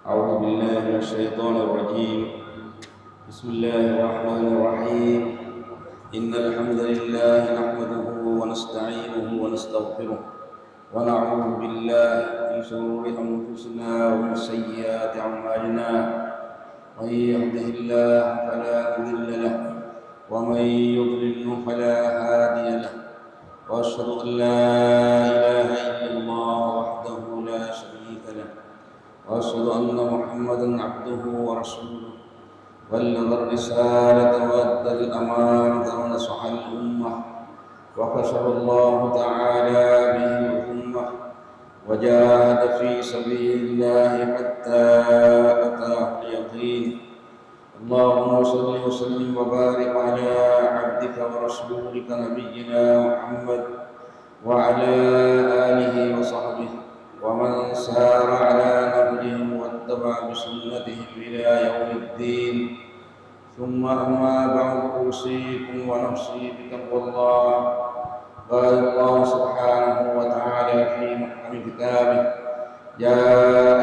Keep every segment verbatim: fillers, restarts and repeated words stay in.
أعوذ بالله من الشيطان الرجيم. بسم الله الرحمن الرحيم. إن الحمد لله نحمده ونستعينه ونستغفره، ونعوذ بالله من شرور أنفسنا ومن سيئات أعمالنا. من يهده الله فلا مضل له، ومن يضلله فلا هادي له. وأشهد أن لا إله إلا الله وحده لا شريك له، وأشهد أن محمدا عبده ورسوله، بلغ الرسالة وأدى الأمانة ونصح الأمة، وكشف الله تعالى به الأمة، وجاهد في سبيل الله حتى أتاه اليقين. اللهم صل وسلم وبارك على عبدك ورسولك نبينا محمد وعلى آله وصحبه ومن سار على نهجهم واتبع بسنتهم إلى يوم الدين. ثم أما بعد، أوصيكم ونفسي بتقوى الله. قال الله سبحانه وتعالى في محكم كتابه: يا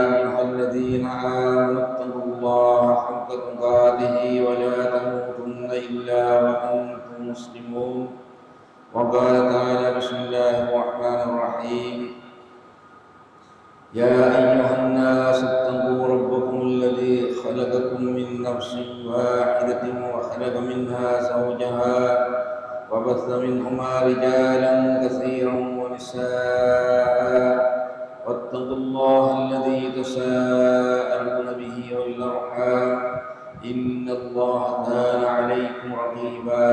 أيها الذين آمنوا اتقوا الله حق تقاته ولا تموتن إلا وأنتم مسلمون. وقال تعالى: بسم الله الرحمن الرحيم. يا أيها الناس اتقوا ربكم الذي خلقكم من نفس واحدة وخلق منها زوجها وبث منهما رجالا كثيرا ونساء، واتقوا الله الذي تساءلون به والأرحام، إن الله كان عليكم رقيبا.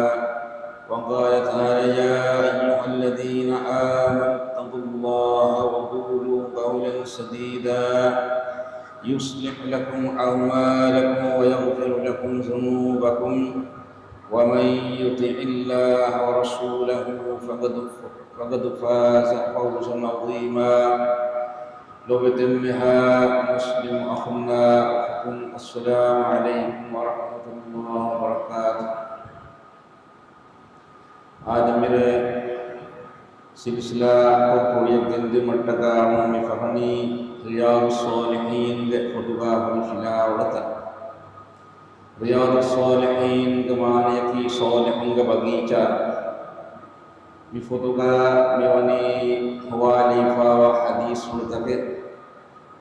وقال تعالى: يا أيها الذين آمنوا اتقوا الله وقولوا قولا سديدا يصلح لكم أعمالكم ويغفر لكم ذنوبكم ومن يطع الله ورسوله فقد، فقد فاز فوزا عظيما. ލޮބުވެތި އެންމެހާ މުސްލިމް އަޚުންނާ އުޚްތުން، السلام عليكم ورحمة الله وبركاته. އާދެ، މިރޭ ސިލްސިލާ ކޮށް ކުރިޔަށް ގެންދިއުމަށްޓަކާ މި ފަހަނީ ރިޔާޟުއްޞާލިޙީން ގެ ފޮތުގާ ހުރި ފިލާވަޅުތައް. ރިޔާޟުއްޞާލިޙީން ގެ މާނަޔަކީ ޞާލިޙުންގެ ބަގީޗާ. މި ފޮތުގާ މިވަނީ ހުވާލެވިފާވާ ޙަދީޘްފުޅުތަކެއް.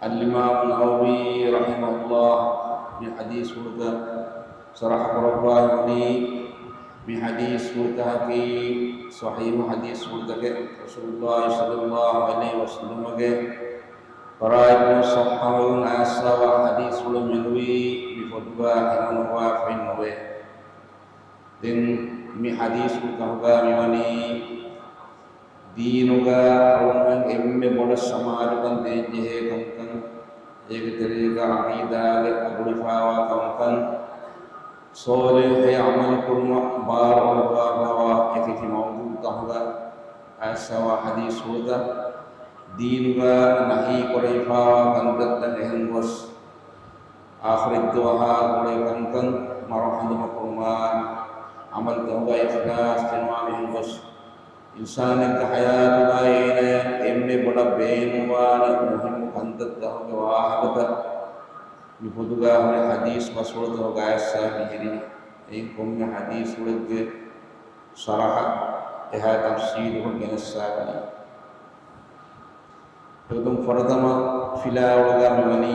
އަލްއިމާމު ނަވަވީ ރަޙިމަހުﷲ މި ޙަދީޘްފުޅުތައް ޝަރަޙަ ކުރައްވާ މިވަނީ މި ޙަދީޘްފުޅުތަކަކީ ޞަޙީޙު ޙަދީޘްފުޅުތަކެއް. ރަސޫލުﷲ ޞައްލަﷲ ޢަލައިހި ވަސައްލަމަގެ ފަރާތްކަން ޞައްޙަވެގެން އައިސްފާވާ ޙަދީޘްފުޅު މެނުވީ މި ފޮތުގާ ހިމަނުއްވާފައެއް ނުވޭ. ދެން މި ޙަދީޘްފުޅުތަކުގާ މިވަނީ ދީނުގަ އަޅުގަނޑުމެން އެންމެ ބޮޑަށް ސަމާލުކަން ދޭންޖެހޭ ކަންކަން، އޭގެ ތެރޭގަ ޢަޤީދާގެ އަގުންފާވާ ކަންކަން، ޞާލިޙު ޢަމަލުކުރުމަށް ބާރުއަޅުއްވާފާވާ އެކި މައުޟޫޢުތަކުގަ އައިސްފާވާ ޙަދީޘްފުޅުތައް، ދީނުގަ ނަހީކުރެވިފާވާ ކަންތައްތައް އެހެން ގޮސް، އާޚިރަތްދުވަހާ ގުޅޭ ކަންކަން، މަރު ހަނދުމަކުރުމާ، ޢަމަލުތަކުގަ އިޚްލާޞް ދިނުމާ މިހެން ގޮސް، އިންސާނެއްގެ ޙަޔާތުގައި އޭނަޔަށް އެންމެ ބޮޑަށް ބޭނުންވާނެ މުހިއްމު ކަންތައްތަކުގެ ވާހަކަތައް މި ފޮތުގާ ހުރި ޙަދީޘް ބަސްފުޅުތަކުގަ އައިސްފާ މިހިރީ. އެއިން ކޮންމެ ޙަދީޘްފުޅެއްގެ ޝަރަޙަ އެހާ ތަފްޞީލުކޮށް ގެނެއްސާކަނީ. އެގޮތުން ފުރަތަމަ ފިލާވަޅުގަ މިވަނީ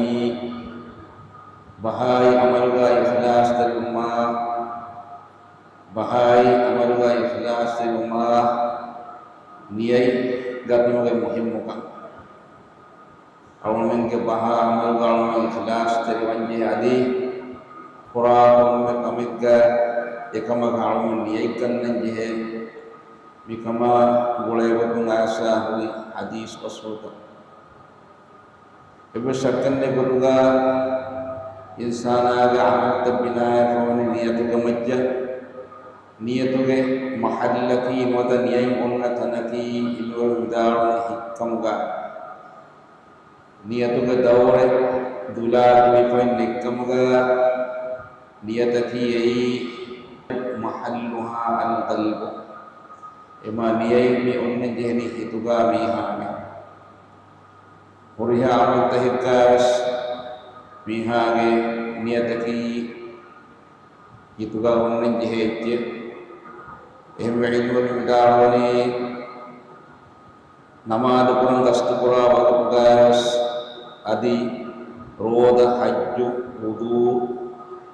ބަހާއި ޢަމަލުގަ އިޚްލާޞްތެރިވުމާ، ބަހާއި ޢަމަލުގަ އިޚްލާޞްތެރިވުމާ، ނިޔަތް ގަތުމުގެ މުހިއްމުކަން. އަޅުމެންގެ ބަހާ ޢަމަލުގަ އަޅުމެން އިޚްލާޞްތެރިވަންޖެހޭ އަދި ކުރާ ކޮންމެ ކަމެއްގަ އެކަމަކަށް އަޅުމެން ނިޔަތް ގަންނަންޖެހޭ. މިކަމާ ގުޅޭގޮތުން އައިސްފާ ހުރި ޙަދީޘް ބަސްފުޅުތައް. އެއްވެސް ޝައްކެއް ނެތް ގޮތުގަ އިންސާނާގެ ޢަމަލުތައް ބިނާވެފަވަނީ ނިޔަތުގެ މައްޗަށް. ނިޔަތުގެ މަޙައްލަކީ ނުވަތަ ނިޔަތް އޮންނަ ތަނަކީ އިންވަރު ވިދާޅުވި ހިތްކަމުގަ. ނިޔަތުގެ ދައުރެއް ދުލާ ދުޅިފައި ނެތްކަމުގަ ނިޔަތަކީ އެއީ މަޙައްލުހާ އަލްޤަލްބު. އެމާ ނިޔަތް މި އޮންނަން ޖެހެނީ ހިތުގަ މީހާމެ. ހުރިހާ ޢަމަލުތަކެއްގަވެސް މީހާގެ ނިޔަތަކީ ހިތުގަ އޮންނަން ޖެހޭ އެއްޗެއް. އެހެންވެ ޢިލްމުވެރިން ވިދާޅުވަނީ، ނަމާދުކުރަން ގަސްތުކުރާ ވަގުތުގައިވެސް، އަދި ރޯދަ، ޙައްޖު، ވުޟޫ،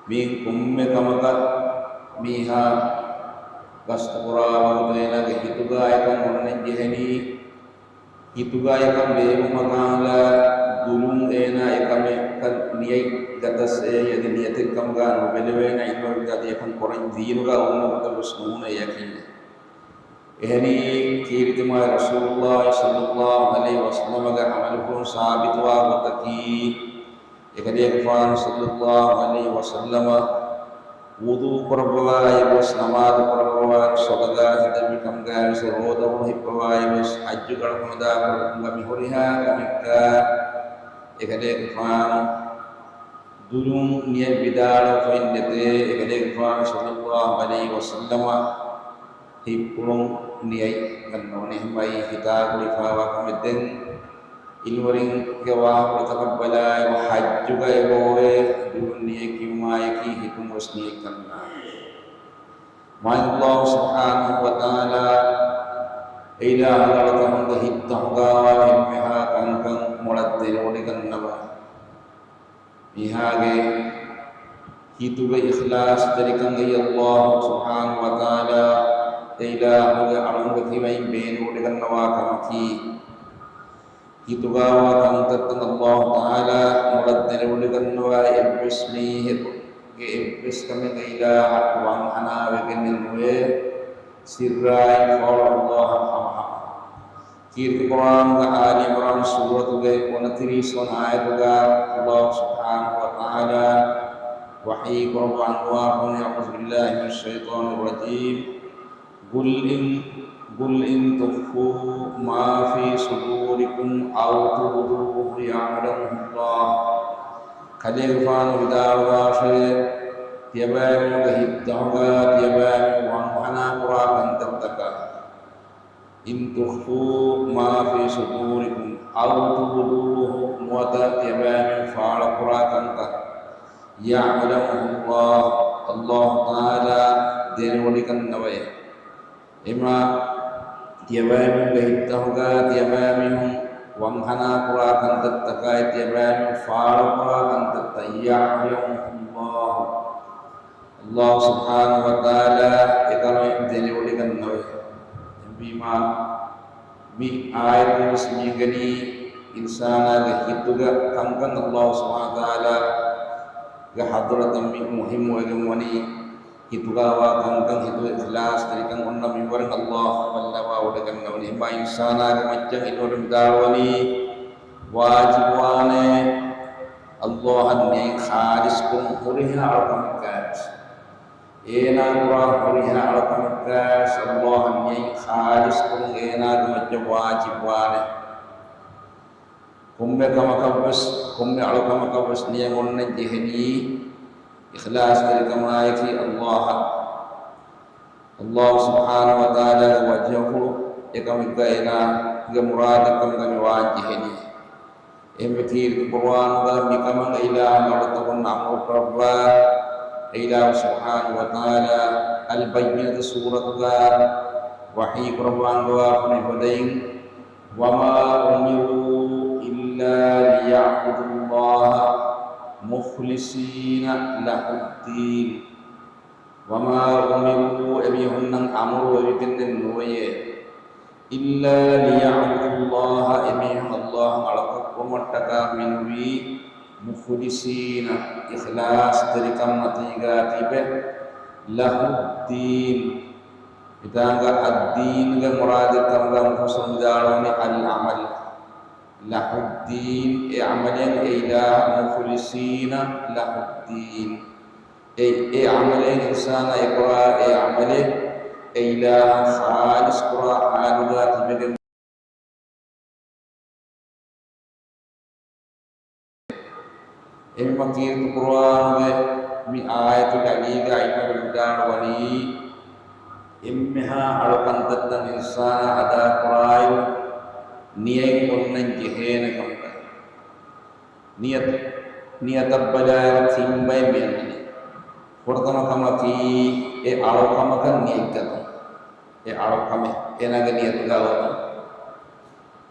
މިއިން ކޮންމެ ކަމަކަށް މީހާ ގަސްތުކުރާ ވަގުތު އޭނާގެ ހިތުގަ އެކަން އޮންނަން ޖެހެނީ. ހިތުގައި އެކަން ބޭއްވުމަކާންލާ ދުލުން އޭނާ އެކަމަކަށް ނިޔަތް ގަތަސް އެއީ އަދި ނިޔަތެއް ކަމުގަ ނުބެލެވޭނެ. ޢިލްމުވެރިން ވިދާޅުވީ އެކަން ކުރަން ދީނުގަ އޮންނަ ގޮތަށް ވެސް ނޫނޭ ޔަޤީން. އެހެނީ ކީރިތި މާތް ރަސޫލުﷲ ޞައްލަﷲ ޢަލައިހި ވަސައްލަމަގެ ޢަމަލުކުރުން ސާބިތުވާ ގޮތަކީ، އެކަލޭގެފާނު ޞައްލަﷲ ޢަލައިހި ވަސައްލަމަ ވުޟޫ ކުރައްވަވާއިރުވެސް، ނަމާދު ކުރައްވަވާ، ޞަދަޤާތް ދެއްވި ކަމުގައިވެސް، ރޯދަ ހުޅު ހިއްޕަވާއިރުވެސް، ޙައްޖު ގަނެފަ ކަމުގަ މި ހުރިހާ ކަމެއްގަ އެކަލޭގެފާނު ދުލުން ނިޔަތް ވިދާޅުވެފައެއް ނެތޭ. އެކަލޭގެފާނު ޞައްލަﷲ ޢަލައިހި ވަސައްލަމަ ހިތުން ނިޔަތް ގަންނަވަނީ. އެހެންވީމާ ހިތާ ގުޅިފައިވާ ކަމެއް. ދެން ޢިލްމުވެރިންގެ ވާހަކަފުޅުތަކަށް ބަލާއިރު، ޙައްޖުގައި އެބައޮވޭ ދުލުން ނިޔަތް ކިޔުމާއެކީ ހިތުން ވެސް ނިޔަތް ގަންނާނެ. މާތް ﷲ ސުބްޙާނަހޫ ވަތަޢާލާ އެއިލާހުގެ އަޅުތަކުންގެ ހިތްތަކުގައިވާ އެންމެހާ ކަންކަން މޮޅަށް ދެނެވޮޑިގަންނަވާ. މީހާގެ ހިތުގެ އިޚްލާޞްތެރިކަން އެއީ ﷲ ސުބްޙާނަހޫ ވަތަޢާލާ އެއިލާހުގެ އަޅުންގެ ކިބައިން ބޭނުންވޮޑިގަންނަވާ ކަމަކީ. ހިތުގައިވާ ކަންތައްތައް ﷲ ތަޢާލާ މޮޅަށް ދެނެވޮޑިގަންނަވާ. އެއްވެސް މީހެއްގެ އެއްވެސް ކަމެއް އެއިލާހަށް ވަންހަނާވެގެންނެއް ނުވޭ، ސިއްރާއިން ފާޅު ﷲ އަށް ހަމަހަމަ. ކީރިތި ޤުރްއާނުގެ އާލި ޢިމްރާން ސޫރަތުގެ އުނަތިރީސް ވަނަ އާޔަތުގަ ﷲ ސުބްޙާނަހޫ ވަތަޢާލާ ވަޙީ ކުރައްވާ އަންގަވާފައިވަނީ، أعوذ بالله من الشيطان الرجيم. قل إن، قل إن تخفوا ما في صدوركم أو تبدوه يعلمه الله. ކަލޭގެފާނު ވިދާޅުވާށޭ، ތިޔަބައިމީހުންގެ ހިތްތަކުގަ ތިޔަބައިމީހުން ވަންހަނާ ކުރާ ކަންތައްތަކަށް. إن تخفوا ما في صدوركم أو تبدوه، ނުވަތަ ތިޔަބައިމީހުން ފާޅުކުރާ ކަންތައް، يعلمه الله، ﷲ ތަޢާލާ ދެނެވޮޑިގަންނަވައޭ. އެމާ ތިޔަބައިމީހުންގެ ހިތްތަކުގަ ތިޔަބައިމީހުން ވަންހަނާ ކުރާ ކަންތައްތަކާއި ތިޔަބައިމީހުން ފާޅުކުރާ ކަންތައްތައް، يعلمه الله، ﷲ ސުބްޙާނަހޫ ވަތަޢާލާ އެކަމެއް ދެނެވޮޑިގަންނަވައޭ. އެހެންވީމާ، މި އާޔަތުން ވެސް މި އިނގެނީ އިންސާނާގެ ހިތުގެ ކަންކަން ﷲ ސުބްޙާނަހޫ ވަތަޢާލާގެ ޙަޟްރަތަށް މި މުހިއްމުވެގެން ވަނީ. ހިތުގައިވާ ކަންކަން، ހިތުގެ އިޚްލާޞްތެރިކަން އޮންނަ މިންވަރުން ﷲ ބައްލަވާވޮޑިގަންނަވަނީ. އެހެންވީމާ އިންސާނާގެ މައްޗަށް އިންވަރުން ވިދާޅުވަނީ، ވާޖިބުވާނެ ﷲ އަށް ނިޔަތް ޚާލިޞްކުރުން ހުރިހާ އަޅުކަމެއްގައިވެސް. އޭނާ ކުރާ ހުރިހާ އަޅުކަމެއްގައިވެސް ﷲ އަށް ނިޔަތް ޚާލިޞްކުރުން އޭނާގެ މައްޗަށް ވާޖިބުވާނެ. ކޮންމެ ކަމަކަށްވެސް، ކޮންމެ އަޅުކަމަކަށްވެސް ނިޔަތް އޮންނަން ޖެހެނީ އިޚްލާޞްތެރިކަމާއެކީ ﷲ އަށް. ﷲ ސުބްޙާނަހޫ ވަތަޢާލާގެ ވަޖްހަފުޅު އެކަމެއްގަ އޭނާގެ މުރާދެއްކަމުގަ މި ވާން ޖެހެނީ. އެހެންވެ ކީރިތި ޤުރުއާނުގަ މިކަމަށް އެއިލާހުގެ އަޅުތަކުން އަމުރު ކުރައްވާ، އެއިލާހު ސުބްޙާނަހޫ ވަތަޢާލާ އަލްބައްޔިނަތު ސޫރަތުގަ ވަޙީ ކުރައްވާ އަންގަވާފަ މިފަދައިން، وما أمروا إلا ليعبدوا الله مخلصين له الدين. وما أمروا، އެމީހުންނަށް އަމުރު ވެވިގެންނެއް ނުވެޔޭ. إلا ليعبدوا الله، އެމީހުން ﷲ އަށް އަޅުކަން ކުރުމަށްޓަކާ މިނުވީ، مخلصين، އިޚްލާޞްތެރިކަން މަތީގަ ތިބެ، له الدين. މިތާނގަ الدين ގެ މުރާދެއް ކަމުގަ މުފައްސިރުން ވިދާޅުވަނީ العمل. له الدين، އެ ޢަމަލެއް އެއިލާހަށް، مخلصين له الدين. އެ، އެ ޢަމަލެއް އިންސާނާ އެކުރާ އެ ޢަމަލެއް އެއިލާހަށް ޚާލިޞް ކުރާ ޙާލުގަ ތިބެގެން. އެހެންވީމަ ކީރިތި ޤުރުއާނުގެ މި އާޔަތުގެ އަޑީގަ ޢިލްމުވެރިން ވިދާޅުވަނީ، އެންމެހާ އަޅުކަންތައްތައް އިންސާނާ އަދާކުރާއިރު ނިޔަތް އޮންނަން ޖެހޭނެ ކަމުގަ. ނިޔަތު. ނިޔަތަށް ބަލާއިރު ތިން ބައެއް މިއަންނަނީ. ފުރަތަމަ ކަމަކީ، އެ އަޅުކަމަކަށް ނިޔަތްގަތުން. އެ އަޅުކަމެއް އޭނާގެ ނިޔަތުގަ އޮތުން.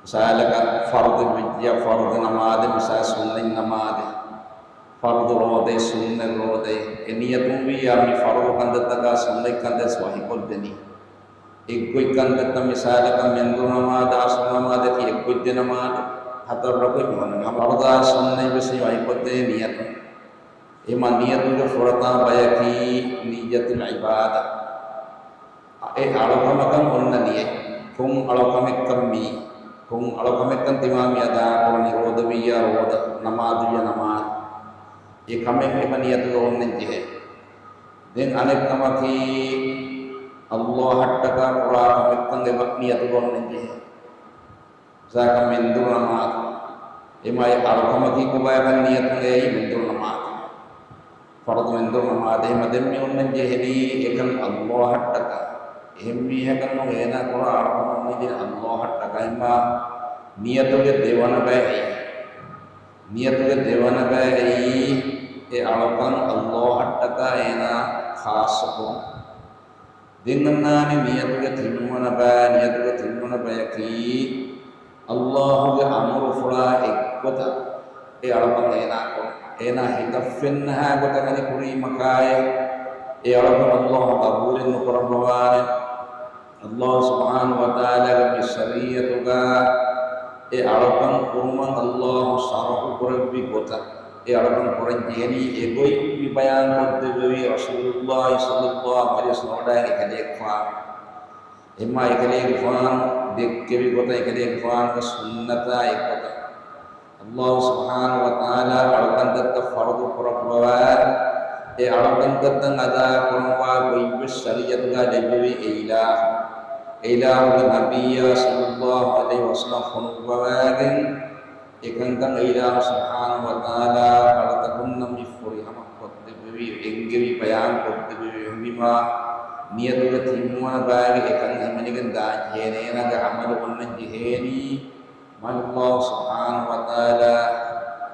މިސާލަކަށް، ފަރުޟެއް ވެއްޖިއްޔާ، ފަރުޟު ނަމާދެއް، މިސާލަކަށް ސުންނަތް ނަމާދެއް، ފަރުޟު ރޯދައެއް، ސުންނަތް ރޯދައެއް، އެ ނިޔަތުން ވިއްޔާ މި ފަރުޟު ކަންތައްތަކާ ސުންނަތް ކަންތައް ވަކިކޮށްދެނީ. އެއްގޮތް ކަންތައްތައް، މިސާލަކަށް މެންދުރު ނަމާދާ އަސުރު ނަމާދަކީ އެއްގޮތް ދެ ނަމާދު، ހަތަރު ރަކުޢަތް މި ވަނީ. ފަރުޟާ ސުންނަތް ވެސް މި ވަކިކޮށްދޭ ނިޔަތުން. އެމަ ނިޔަތުގެ ފުރަތަމަ ބަޔަކީ ނިއްޔަތުލް ޢިބާދާ. އެ އަޅުކަމަކަށް އޮންނަ ނިޔަތް. ކޮން އަޅުކަމެއްކަން މީ؟ ކޮން އަޅުކަމެއްކަން ތިމާ މި އަދާކުރަނީ؟ ރޯދަ ވިއްޔާ ރޯދަ، ނަމާދު ވިއްޔާ ނަމާދު. އެ ކަމެއް އެބަ ނިޔަތުގަ އޮންނަން ޖެހޭ. ދެން އަނެއް ކަމަކީ، ﷲ އަށްޓަކާ ކުރާ ކަމެއްކަން އެބަ ނިޔަތުގަ އޮންނަން ޖެހޭ. މިސާލަކަށް މެންދުރު ނަމާދު. އެމަ އެ އަޅުކަމަކީ ކޮބާކަން ނިޔަތުން އެއީ މެންދުރު ނަމާދު. ފަރުޟު މެންދުރު ނަމާދު. އެމަ ދެން މި އޮންނަން ޖެހެނީ އެކަން ﷲ އަށްޓަކާ. އެހެން މީހަކަށް ނޫން އޭނާ ކުރާ އަޅުކަމަށް އޮންނަން ޖެހެނީ ﷲ އަށްޓަކާ. އެމަ ނިޔަތުގެ ދެވަނަ ބައެއް އެއީ. ނިޔަތުގެ ދެވަނަ ބައެއް އެއީ އެ އަޅުކަން ﷲ އަށްޓަކާ އޭނާ ޚާއްޞަކުރުން. ދެން އަންނާނީ ނިޔަތުގެ ތިންވަނަ ބައި، ނިޔަތުގެ ތިންވަނަ ބަޔަކީ، ﷲ ގެ އަމުރުފުޅާ އެއްގޮތަށް އެ އަޅުކަން އޭނާ ކުރުން. އޭނާ ހިތަށް ފެންނަހާ ގޮތަށް އަދި ކުރީމަކާއެއް، އެ އަޅުކަން ﷲ ގަބޫލެއް ނުކުރައްވަވާނެ. ﷲ ސުބްޙާނަހޫ ވަތަޢާލާގެ މި ޝަރީޢަތުގަ އެ އަޅުކަން ކުރުމަށް ﷲ ޝަރުޢު ކުރެއްވި ގޮތަށް އެ އަޅުކަން ކުރަން ޖެހެނީ އެގޮތް މި ބަޔާން ކޮށްދެއްވެވީ ރަސޫލުﷲ ޞައްލަﷲު ޢަލައިހި ވަސައްލަމަ އެކަލޭގެފާނު. އެމާ އެކަލޭގެފާނު ދެއްކެވި ގޮތަށް، އެކަލޭގެފާނުގެ ސުންނަތާ އެއްގޮތަށް. ﷲ ސުބްޙާނަހޫ ވަތަޢާލާ އަޅުކަންތައްތައް ފަރުޟު ކުރައްވަވާ، އެ އަޅުކަންތައްތައް އަދާ ކުރަންވާ ގޮތްވެސް ޝަރީޢަތުގަ ލެއްވެވި އެ އިލާހު، އެ އިލާހުގެ ނަބިއްޔާ ޞައްލަﷲު ޢަލައިހި ވަސައްލަމަ ފޮނުއްވަވާގެން، އެކަންކަން އެ އިލާހު ސުބްޙާނަހޫ ވަތަޢާލާ އަޅުތަކުންނަށް މި ފުރިހަމަ ކޮށްދެއްވެވި، އެންގެވި، ބަޔާން ކޮށްދެއްވެވި ހުންވީމާ، ނިޔަތުގެ ތިންވަނަ ބައިގެ އެކަން ހިމެނިގެން ދާން ޖެހޭނެ، އޭނާގެ ޢަމަލު އޮންނަން ޖެހޭނީ، މާތް ﷲ ސުބްޙާނަހޫ ވަތަޢާލާ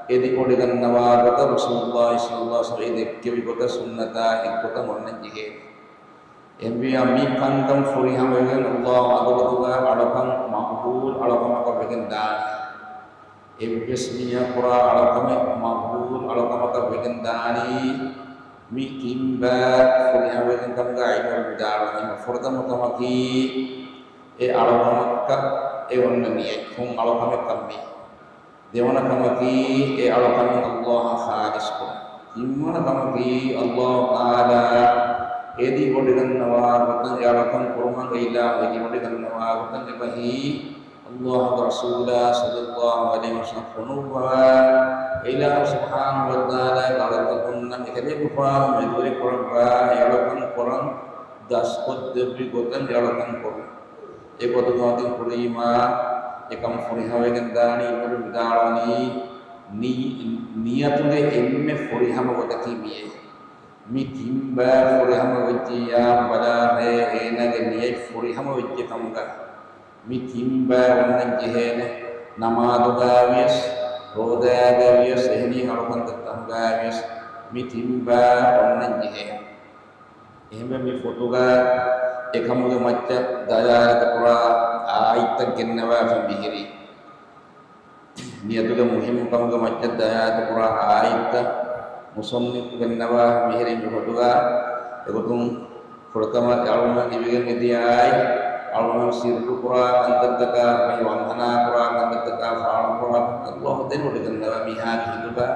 އެދި ވޮޑިގަންނަވާ ގޮތަށް، ރަސޫލުﷲ ޞައްލަﷲު ޢަލައިހި ވަސައްލަމަ އެ ދެއްކެވި ގޮތަށް ސުންނަތާ އެއްގޮތަށް އޮންނަން ޖެހޭނެ. އެހެންވިއްޔާ މި ކަންކަން ފުރިހަމަވެގެން ﷲ ޙަޟްރަތުގަ އަޅުކަން މަޤްބޫލު އަޅުކަމަކަށް ވެގެން ދާނެ. އެއްވެސް މީހަކު ކުރާ އަޅުކަމެއް މަޤްބޫލު އަޅުކަމަކަށް ވެގެން ދާނީ، މި ތިން ބައި ފުރިހަމަވެގެން ކަމުގަ ޢިލްމުވެރިން ވިދާޅުވަނީ. ފުރަތަމަ ކަމަކީ، އެ އަޅުކަމަކަށް އެ އޮންނަ ނިޔަތް ކޮން އަޅުކަމެއްކަން މީ. ދެވަނަ ކަމަކީ، އެ އަޅުކަމެއް ﷲ އަށް ޚާލިޞް ކުރުން. ތިންވަނަ ކަމަކީ، ﷲ ތަޢާލާ އެދި ވޮޑިގަންނަވާ ގޮތަށް، އެ އަޅުކަން ކުރުމަށް އެ އިލާހު އެދި ވޮޑިގަންނަވާ ގޮތަށް އެބަހީ، ﷲގެ ރަސޫލާ ޞައްލަﷲު ޢަލައިހި ވަސައްލަމަ ފޮނުއްވާ، އެ އިލާހު ސުބްޙާނަހޫ ވަތަޢާލާގެ އަޅުތަކުންނަށް އެކަލޭގެފާނު މެދުވެރިކުރައްވާ، އެ އަޅުކަން ކުރަން ދަސްކޮށްދެއްވި ގޮތަށް އެ އަޅުކަން ކުރުން. އެ ގޮތުގަ އޮތީ ކުރީމާ، އެކަން ފުރިހަމަވެގެން ދާނީ އިމާމު ވިދާޅުވަނީ، ނި-، ނިޔަތުގެ އެންމެ ފުރިހަމަ ގޮތަކީ މިއޭ. މި ތިން ބައި ފުރިހަމަ ވެއްޖިއްޔާ ބަލާހޭ، އޭނާގެ ނިޔަތް ފުރިހަމަ ވެއްޖެ ކަމުގަ. މި ތިން ބައި އޮންނަން ޖެހޭނެ. ނަމާދުގަ ވިޔަސް، ރޯދާގަ ވިޔަސް، އެހެނީ އަޅުކަންތައްތަކުގަ ވިޔަސް، މި ތިން ބައި އޮންނަން ޖެހޭނެ. އެހެންވެ މި ފޮތުގަ އެކަމުގެ މައްޗަށް ދަލާލަތު ކުރާ އާޔަތްތައް ގެންނަވާފަ މިހިރީ. ނިޔަތުގެ މުހިއްމުކަމުގެ މައްޗަށް ދަލާލަތު ކުރާ އާޔަތްތައް މުޞައްނިފު ގެންނަވާ މިހިރީ މި ފޮތުގަ. އެގޮތުން ފުރަތަމަ އަޅުގަނޑުމެން ލިބިގެން މިދިޔަ އާޔަތް، އަޅުގަނޑުމެން ސިއްރު ކުރާ ކަންތައްތަކާ ބަހި ވަންހަނާ ކުރާ ކަންތައްތަކާ ފާޅު ކުރާ ކަންތައް ﷲ ދެން ވޮޑިގަންނަވާ މީހާގެ ހިތުގަ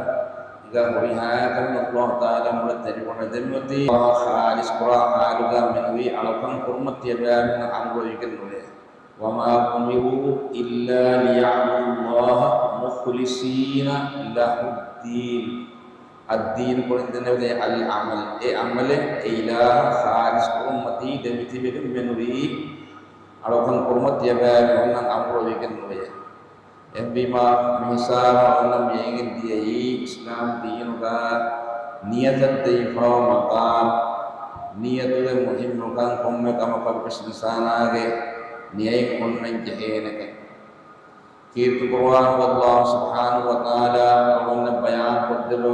އިގާ ހުރިހާ ކަމެއް ﷲ ތަޢާލާ މުޅަށް ދެނެވޮޑިގެން ދެމިއޮތީ، ޚާލިޞް ކުރާ ޙާލުގަ މެނުވީ އަޅުކަން ކުރުމަށް ތިޔަބައިމީހުން އަމުރުވެވިގެން ނުވޭ. وما أمروا إلا ليعبدوا الله مخلصين له الدين. އައްދީނު ކުރިން ދެނެވެދޭ އަލް ޢަމަލް. އެ ޢަމަލެއް އެ އިލާހަށް ޚާލިޞް ކުރުމަށް މަތީ ދެމިތިބެގެން މެނުވީ އަޅުކަން ކުރުމަށް ތިޔަބައިމީހުންނަށް އަމުރުވެވިގެން ނުވޭ. އެހެންވީމާ، މި ހިސާބަށް އަޅުގަނޑުމެން މި އެނގެން ދިޔައީ އިސްލާމް ދީނުގަ ނިޔަތަށް ދެވިފައިވާ މަޤާމް، ނިޔަތުގެ މުހިއްމުކަން، ކޮންމެ ކަމަކަށްވެސް އިންސާނާގެ ނިޔަތް އޮންނަން ޖެހޭނެކަން. ކީރިތި ޤުރުއާނުގަ ﷲ ސުބްޙާނަހޫ ވަތަޢާލާ އަޅުގަނޑަށް ބަޔާން ކޮށްދެއްވި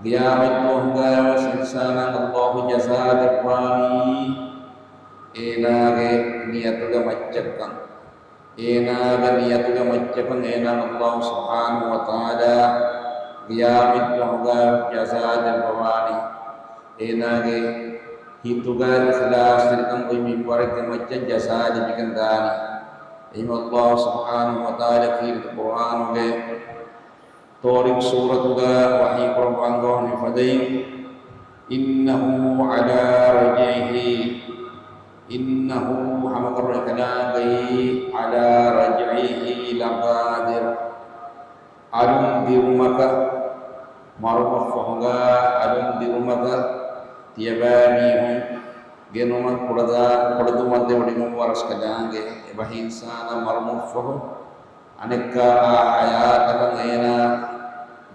ޤިޔާމަތްދުވަހުގައިވެސް އިންސާނަށް ﷲ ޖަޒާ ދެއްވާނީ އޭނާގެ ނިޔަތުގެ މައްޗަށްކަން. އޭނާގެ ނިޔަތުގެ މައްޗަކަށް އޭނާ ﷲ ސުބްޙާނަހޫ ވަތަޢާލާ ޤިޔާމަތްދުވަހުގައި ޖަޒާ ދެއްވަވާނީ. އޭނާގެ ހިތުގައި އިޚްލާޞްތެރިކަން އޮތް މިންވަރެއްގެ މައްޗަށް ޖަޒާ ލިބިގެން ދާނީ. އެހެން ﷲ ސުބްޙާނަހޫ ވަތަޢާލާ ކީރިތި ޤުރްއާނުގެ ޠާރިޤް ސޫރަތުގަ ވަޙީ ކުރައްވާ އަންގަވަނީ ފަދައިން، إنه على رجعه، إنه، ހަމަކަށަވަރުން އެކަލާނގެއީ، على رجعه لقادر، އަލުން ދިއުމަކަށް، މަރުމަށްފަހުގަ އަލުން ދިއުމަކަށް ތިޔަބައިމީހުން ގެނުމަށް ކުޅަދާ-، ކުޅަދުމަށް ދެވޮޑިގެންވާ ރަސްކަލާނގެ. އެބަހީ އިންސާނާ މަރުމަށްފަހު އަނެއްކާ އާ ޙަޔާތަކަށް އޭނާ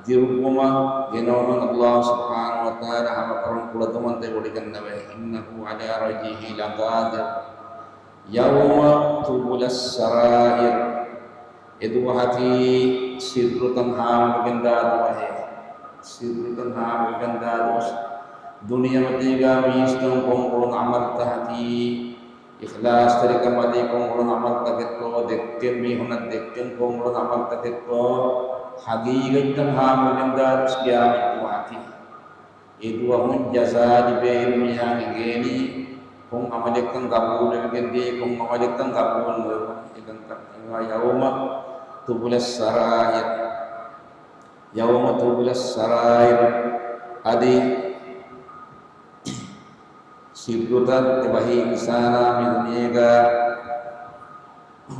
ދިރުއްވުމަށް ގެނައުމަށް ﷲ ސުބްޙާނަހޫ ވަތަޢާލާ ހަމަކަށަވަރުން ކުޅަދުމަށް ދެވޮޑިގަންނަވައި. إنه على رجعه لقادر. يوم تبلى السرائر. އެދުވަހަކީ ސިއްރުތައް ހާމަވެގެންދާ ދުވަހެއް. ސިއްރުތައް ހާމަވެގެންދާ ދުވަސް. ދުނިޔެމަތީގަ މީސްތަކުން ކޮށްއުޅުނު ޢަމަލުތަކަކީ، އިޚްލާޞްތެރިކަމާ ދެކެން އުޅުނު ޢަމަލުތަކެއްތޯ، ދެއްކެން މީހުނަށް ދެއްކެން ކޮށްއުޅުނު ޢަމަލުތަކެއްތޯ، ޙަޤީޤަތްތައް ހާމަވެގެންދާ ދުވަސް ޤިޔާމަތްދުވަހަކީ. އެދުވަހުން ޖަޒާ ލިބޭއިރު މީހާ އެނގޭނީ، ކޮން ޢަމަލެއްކަން ޤަބޫލުވެގެން ދިޔައީ، ކޮން ޢަމަލެއްކަން ޤަބޫލު ނުވެވުނީ. އެކަންކަން އެވާ يوم تبلى السرائر. يوم تبلى السرائر. އަދި ސިއްރުތައް އެބަހީ އިންސާނާ މި ދުނިޔޭގަ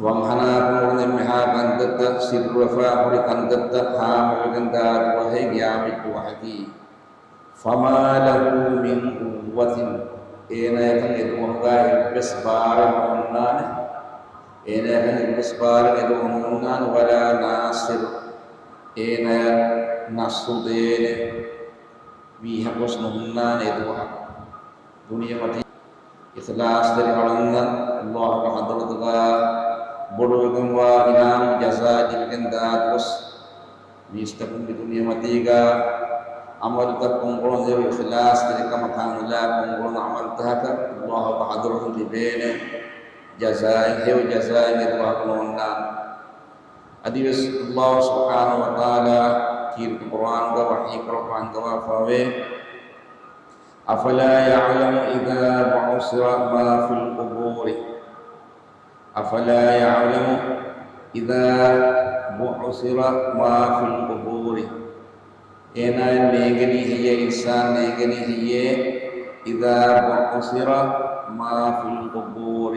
ވަންހަނާކުން އުޅުނު އެންމެހާ ކަންތައްތައް، ސިއްރުވެފަ ހުރި ކަންތައްތައް ހާމަވެގެންދާ ދުވަހެއް ޤިޔާމަތްދުވަހަކީ. فما له من قوة. އޭނާޔަކަށް އެދުވަހުގަ އެއްވެސް ބާރެއް ނޯންނާނެ. އޭނާޔަކަށް އެއްވެސް ބާރެއް އެދުވަހު ނޯންނާނެ. ولا ناصر. އޭނާޔަށް ނަޞްރު ދޭނެ މީހަކުވެސް ނުހުންނާނެ އެދުވަހަށް. ދުނިޔެމަތީ އިޚްލާޞްތެރި އަޅުންނަށް ﷲގެ ޙަޟްރަތުގަ ބޮޑުވެގެންވާ އިނާމު ޖަޒާ ލިބިގެންދާ ދުވަސް. މީސްތަކުން މި ދުނިޔެމަތީގަ ޢަމަލުތައް ކޮށްއުޅުނުއިރު، އިޚްލާޞްތެރިކަމަށް ކާމިލާ ކޮށްއުޅުނު ޢަމަލުތަކަކަށް ﷲގެ ޙަޟްރަތުން ލިބޭނެ ޖަޒާއެއް، ހެޔޮ ޖަޒާއެއް އެދުވަހަކު ނޯންނާނެ. އަދިވެސް ﷲ ސުބްޙާނަހޫ ވަތަޢާލާ ކީރިތި ޤުރްއާނުގަ ވަޙީ ކުރައްވާ އަންގަވާފައިވޭ، أفلا يعلم إذا بعثر ما في القبور. أفلا يعلم إذا بعثر ما في القبور. އޭނާއަށް ނޭނގެނީ ހެއްޔޭ، އިންސާން ނޭނގެނީ ހެއްޔޭ، إذا بعثر ما في القبور.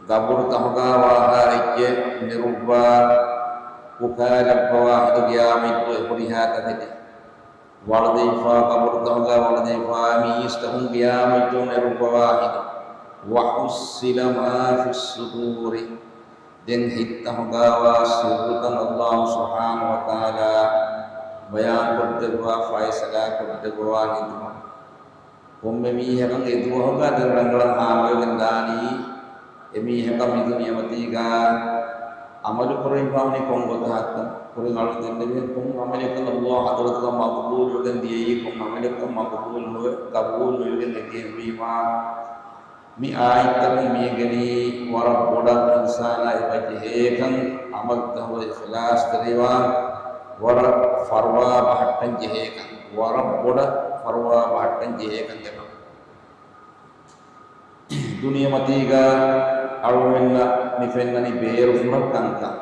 ގަބުރުތަހުގަ ވާހާ އެއްޗެއް ނެރުއްވާ، އުކާލައްވަވާ ހިނދު ގިޔާމަތްދުވަހު ހުރިހާ ތަކެތި ވަޅުދެވިފާ، ގަބުރުތަހުގަ ވަޅުދެވިފާ މީސްތަކުން ގިޔާމަތްދުވަހު ނެރުއްވަވާ ހިނދު. وحصل ما في الصدور. ދެން ހިތްތަހުގަވާ ސިއްރުތައް ﷲ ސުބްޙާނަހޫ ވަތަޢާލާ ބަޔާންކޮށްދެއްވާ، ފައިސަލާކޮށްދެއްވަވާ ހިނދު. ކޮންމެ މީހަކަށް އެދުވަހުގަ ދެން ރަނގަޅަށް ހާމަވެގެން ދާނީ، އެމީހަކަށް މިދުނިޔެމަތީގަ ޢަމަލު ކުރެވިފަވަނީ ކޮން ގޮތަކަށްތަ؟ ކުރިން އަޅުގަނޑު ދެންނެވިހެން ކޮން ޢަމަލެއްކަން ﷲ ޙަޟްރަތުގަ މަޤްބޫލުވެގެން ދިޔައީ، ކޮން ޢަމަލެއްކަން މަޤްބޫލު ނުވެ، ޤަބޫލު ނުވެގެން އެދިޔައީ ވީމާ، މި އާޔަތްތަކުން މިއެނގެނީ ވަރަށް ބޮޑަށް އިންސާނާ އެބަ ޖެހޭކަން، ޢަމަލުތަކުގަ އިޚްލާޞްތެރިވާން ވަރަށް ފަރުވާ ބަހައްޓަން ޖެހޭކަން، ވަރަށް ބޮޑަށް ފަރުވާ ބަހައްޓަން ޖެހޭކަން އެބަ. ދުނިޔެމަތީގަ އަޅުގަނޑުމެންނަށް މި ފެންނަނީ ބޭރުފުރަށް ކަންކަން.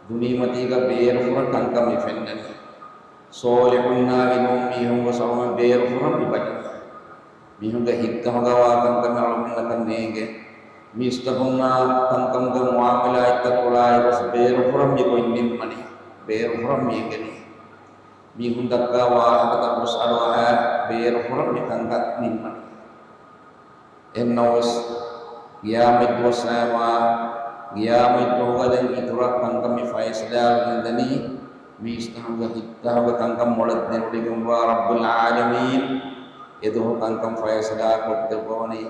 ދުނިޔެމަތީގަ ބޭރުފުރަށް ކަންކަން މި ފެންނަނީ. ޞާލިޙުންނާ އިން މީހުން ވެސް އަޅުގަނޑުމެން ބޭރުފުރަށް މި ބަލި. މީހުންގެ ހިތްތަހުގަވާ ކަންކަމެއް އަޅުގަނޑަކަށް ނޭނގެ. މީސްތަކުންނާ ކަންކަމުގެ މުޢާމަލާތްތައް ކުރާއިރުވެސް ބޭރުފުރަށް މި ގޮތް ނިންމަނީ. ބޭރުފުރަށް މި އެނގެނީ. މީހުން ދައްކާ ވާހަކަތައް ވެސް އަޑުއަހާ ބޭރުފުރަށް މި ކަންކަން ނިންމަނީ. އެހެންނަމަވެސް، ޤިޔާމަތްދުވަސް އައިމާ، ޤިޔާމަތްދުވަހުގަ ދެން އިތުރަށް ކަންކަން މި ފައިސަލާވެގެންދަނީ، މީސްތަކުންގެ ހިތްތަކުގެ ކަންކަން މޮޅަށް ދެނެވޮޑިގެންވާ ރައްބުލް ޢާލަމީން އެދުވަހު ކަންކަން ފައިސަލާ ކޮށްދެއްވަވަނީ.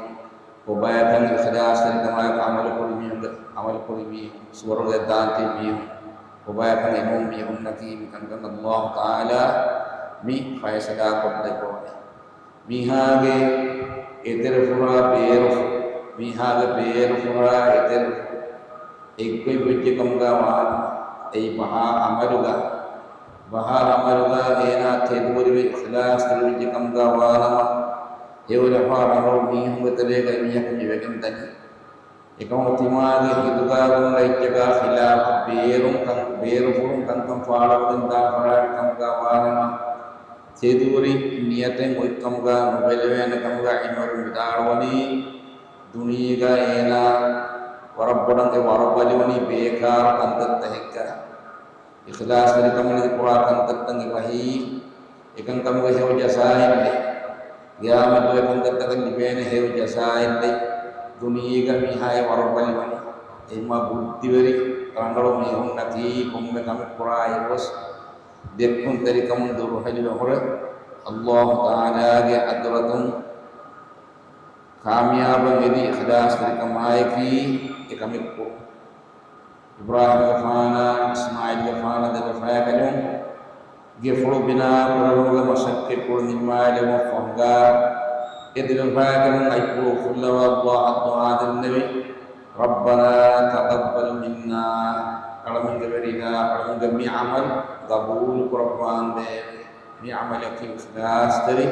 ކޮބާކަން އިޚްލާޞްތެރިކަމާއެކު ޢަމަލުކުރި މީހުންގެ، ޢަމަލުކުރި މީހުން، ސުވަރުގެ ދާންތި މީހުން، ކޮބާކަން އެމޫ މީހުންނަކީ މިކަންކަން ﷲ ތަޢާލާ މި ފައިސަލާކޮށްލައްވަވަނީ. މީހާގެ އެތެރެފުށާ ބޭރު، މީހާގެ ބޭރުފުށާ އެތެރެ އެއްގޮތް ވެއްޖެ ކަމުގަ ވާނަމަ، އެއީ ބަހާ އަމަލުގަ، ބަހާ އަމަލުގަ އޭނާ ތެދުވެރިވެ އިޚްލާޞްތެރިވެއްޖެ ކަމުގަ ވާނަމަ، ހެޔޮލަފާ ރަނގަޅު މީހުންގެ ތެރޭގައި މީހަކު މިވެގެން ދަނީ. އެކަމަކު ތިމާގެ ހިތުގަ ގުޅުން އެއްޗަކާ ޚިލާފަށް ބޭރުން ކަން، ބޭރުފުޅުން ކަންކަން ފާޅުވެގެން ދާ ފަރާތް ކަމުގަ ވާނަމަ، ތެދުވެރި ނިޔަތެއް އޮތްކަމުގަ ނުބެލެވޭނެ ކަމުގަ ޢިލްމުވެރިން ވިދާޅުވަނީ، ދުނިޔޭގަ އޭނާ ވަރަށް ބޮޑަށް އެ ވަރުބަލިވަނީ ބޭކާރު ކަންތައްތަކެއްގަ. އިޚްލާޞްތެރިކަމަށް ނެތި ކުރާ ކަންތައްތައް އެބަހީ، އެކަންކަމުގެ ހެޔޮ ޖަޒާއެއް ނެތް. ޤިޔާމަތުގެ ކަންތައްތަކަށް ލިބޭނެ ހެޔޮ ޖަޒާއެއް ނެތް. ދުނިޔޭގަ މީހާ އެ ވަރުބަލިވަނީ. އެހެންމާ ބުއްދިވެރި ރަނގަޅު މީހުންނަކީ ކޮންމެ ކަމެއް ކުރާއިރުވެސް ދެއްކުންތެރިކަމުން ދުރުހެލިވެ ހުރެ، ﷲ ތަޢާލާގެ ޙަޟްރަތުން ކާމިޔާބަށް އެދި އިޚްލާޞްތެރިކަމާއެކީ އެކަމެއް ކުރުން. އިބްރާހީމްގެފާނާ އިސްމާޢީލްގެފާނާ ދެބަފައިކަލުން ގެފުޅު ބިނާ ކުރެވުމުގެ މަސައްކަތްޕުޅު ނިންމާލެވުމަށް ފަހުގަ، އެ ދެބަފައިކަލުން އަތްޕުޅު އުފުއްލަވާ ﷲ އަށް ދުޢާ ދެންނެވި، رَبَّنَا تَقَبَّلْ مِنَّا، އަޅަމެންގެ ވެރިރާ، އަޅަމެންގެ މި ޢަމަލު ގަބޫލު ކުރައްވާނދޭވެ. މި ޢަމަލަކީ އިޚްލާޞްތެރި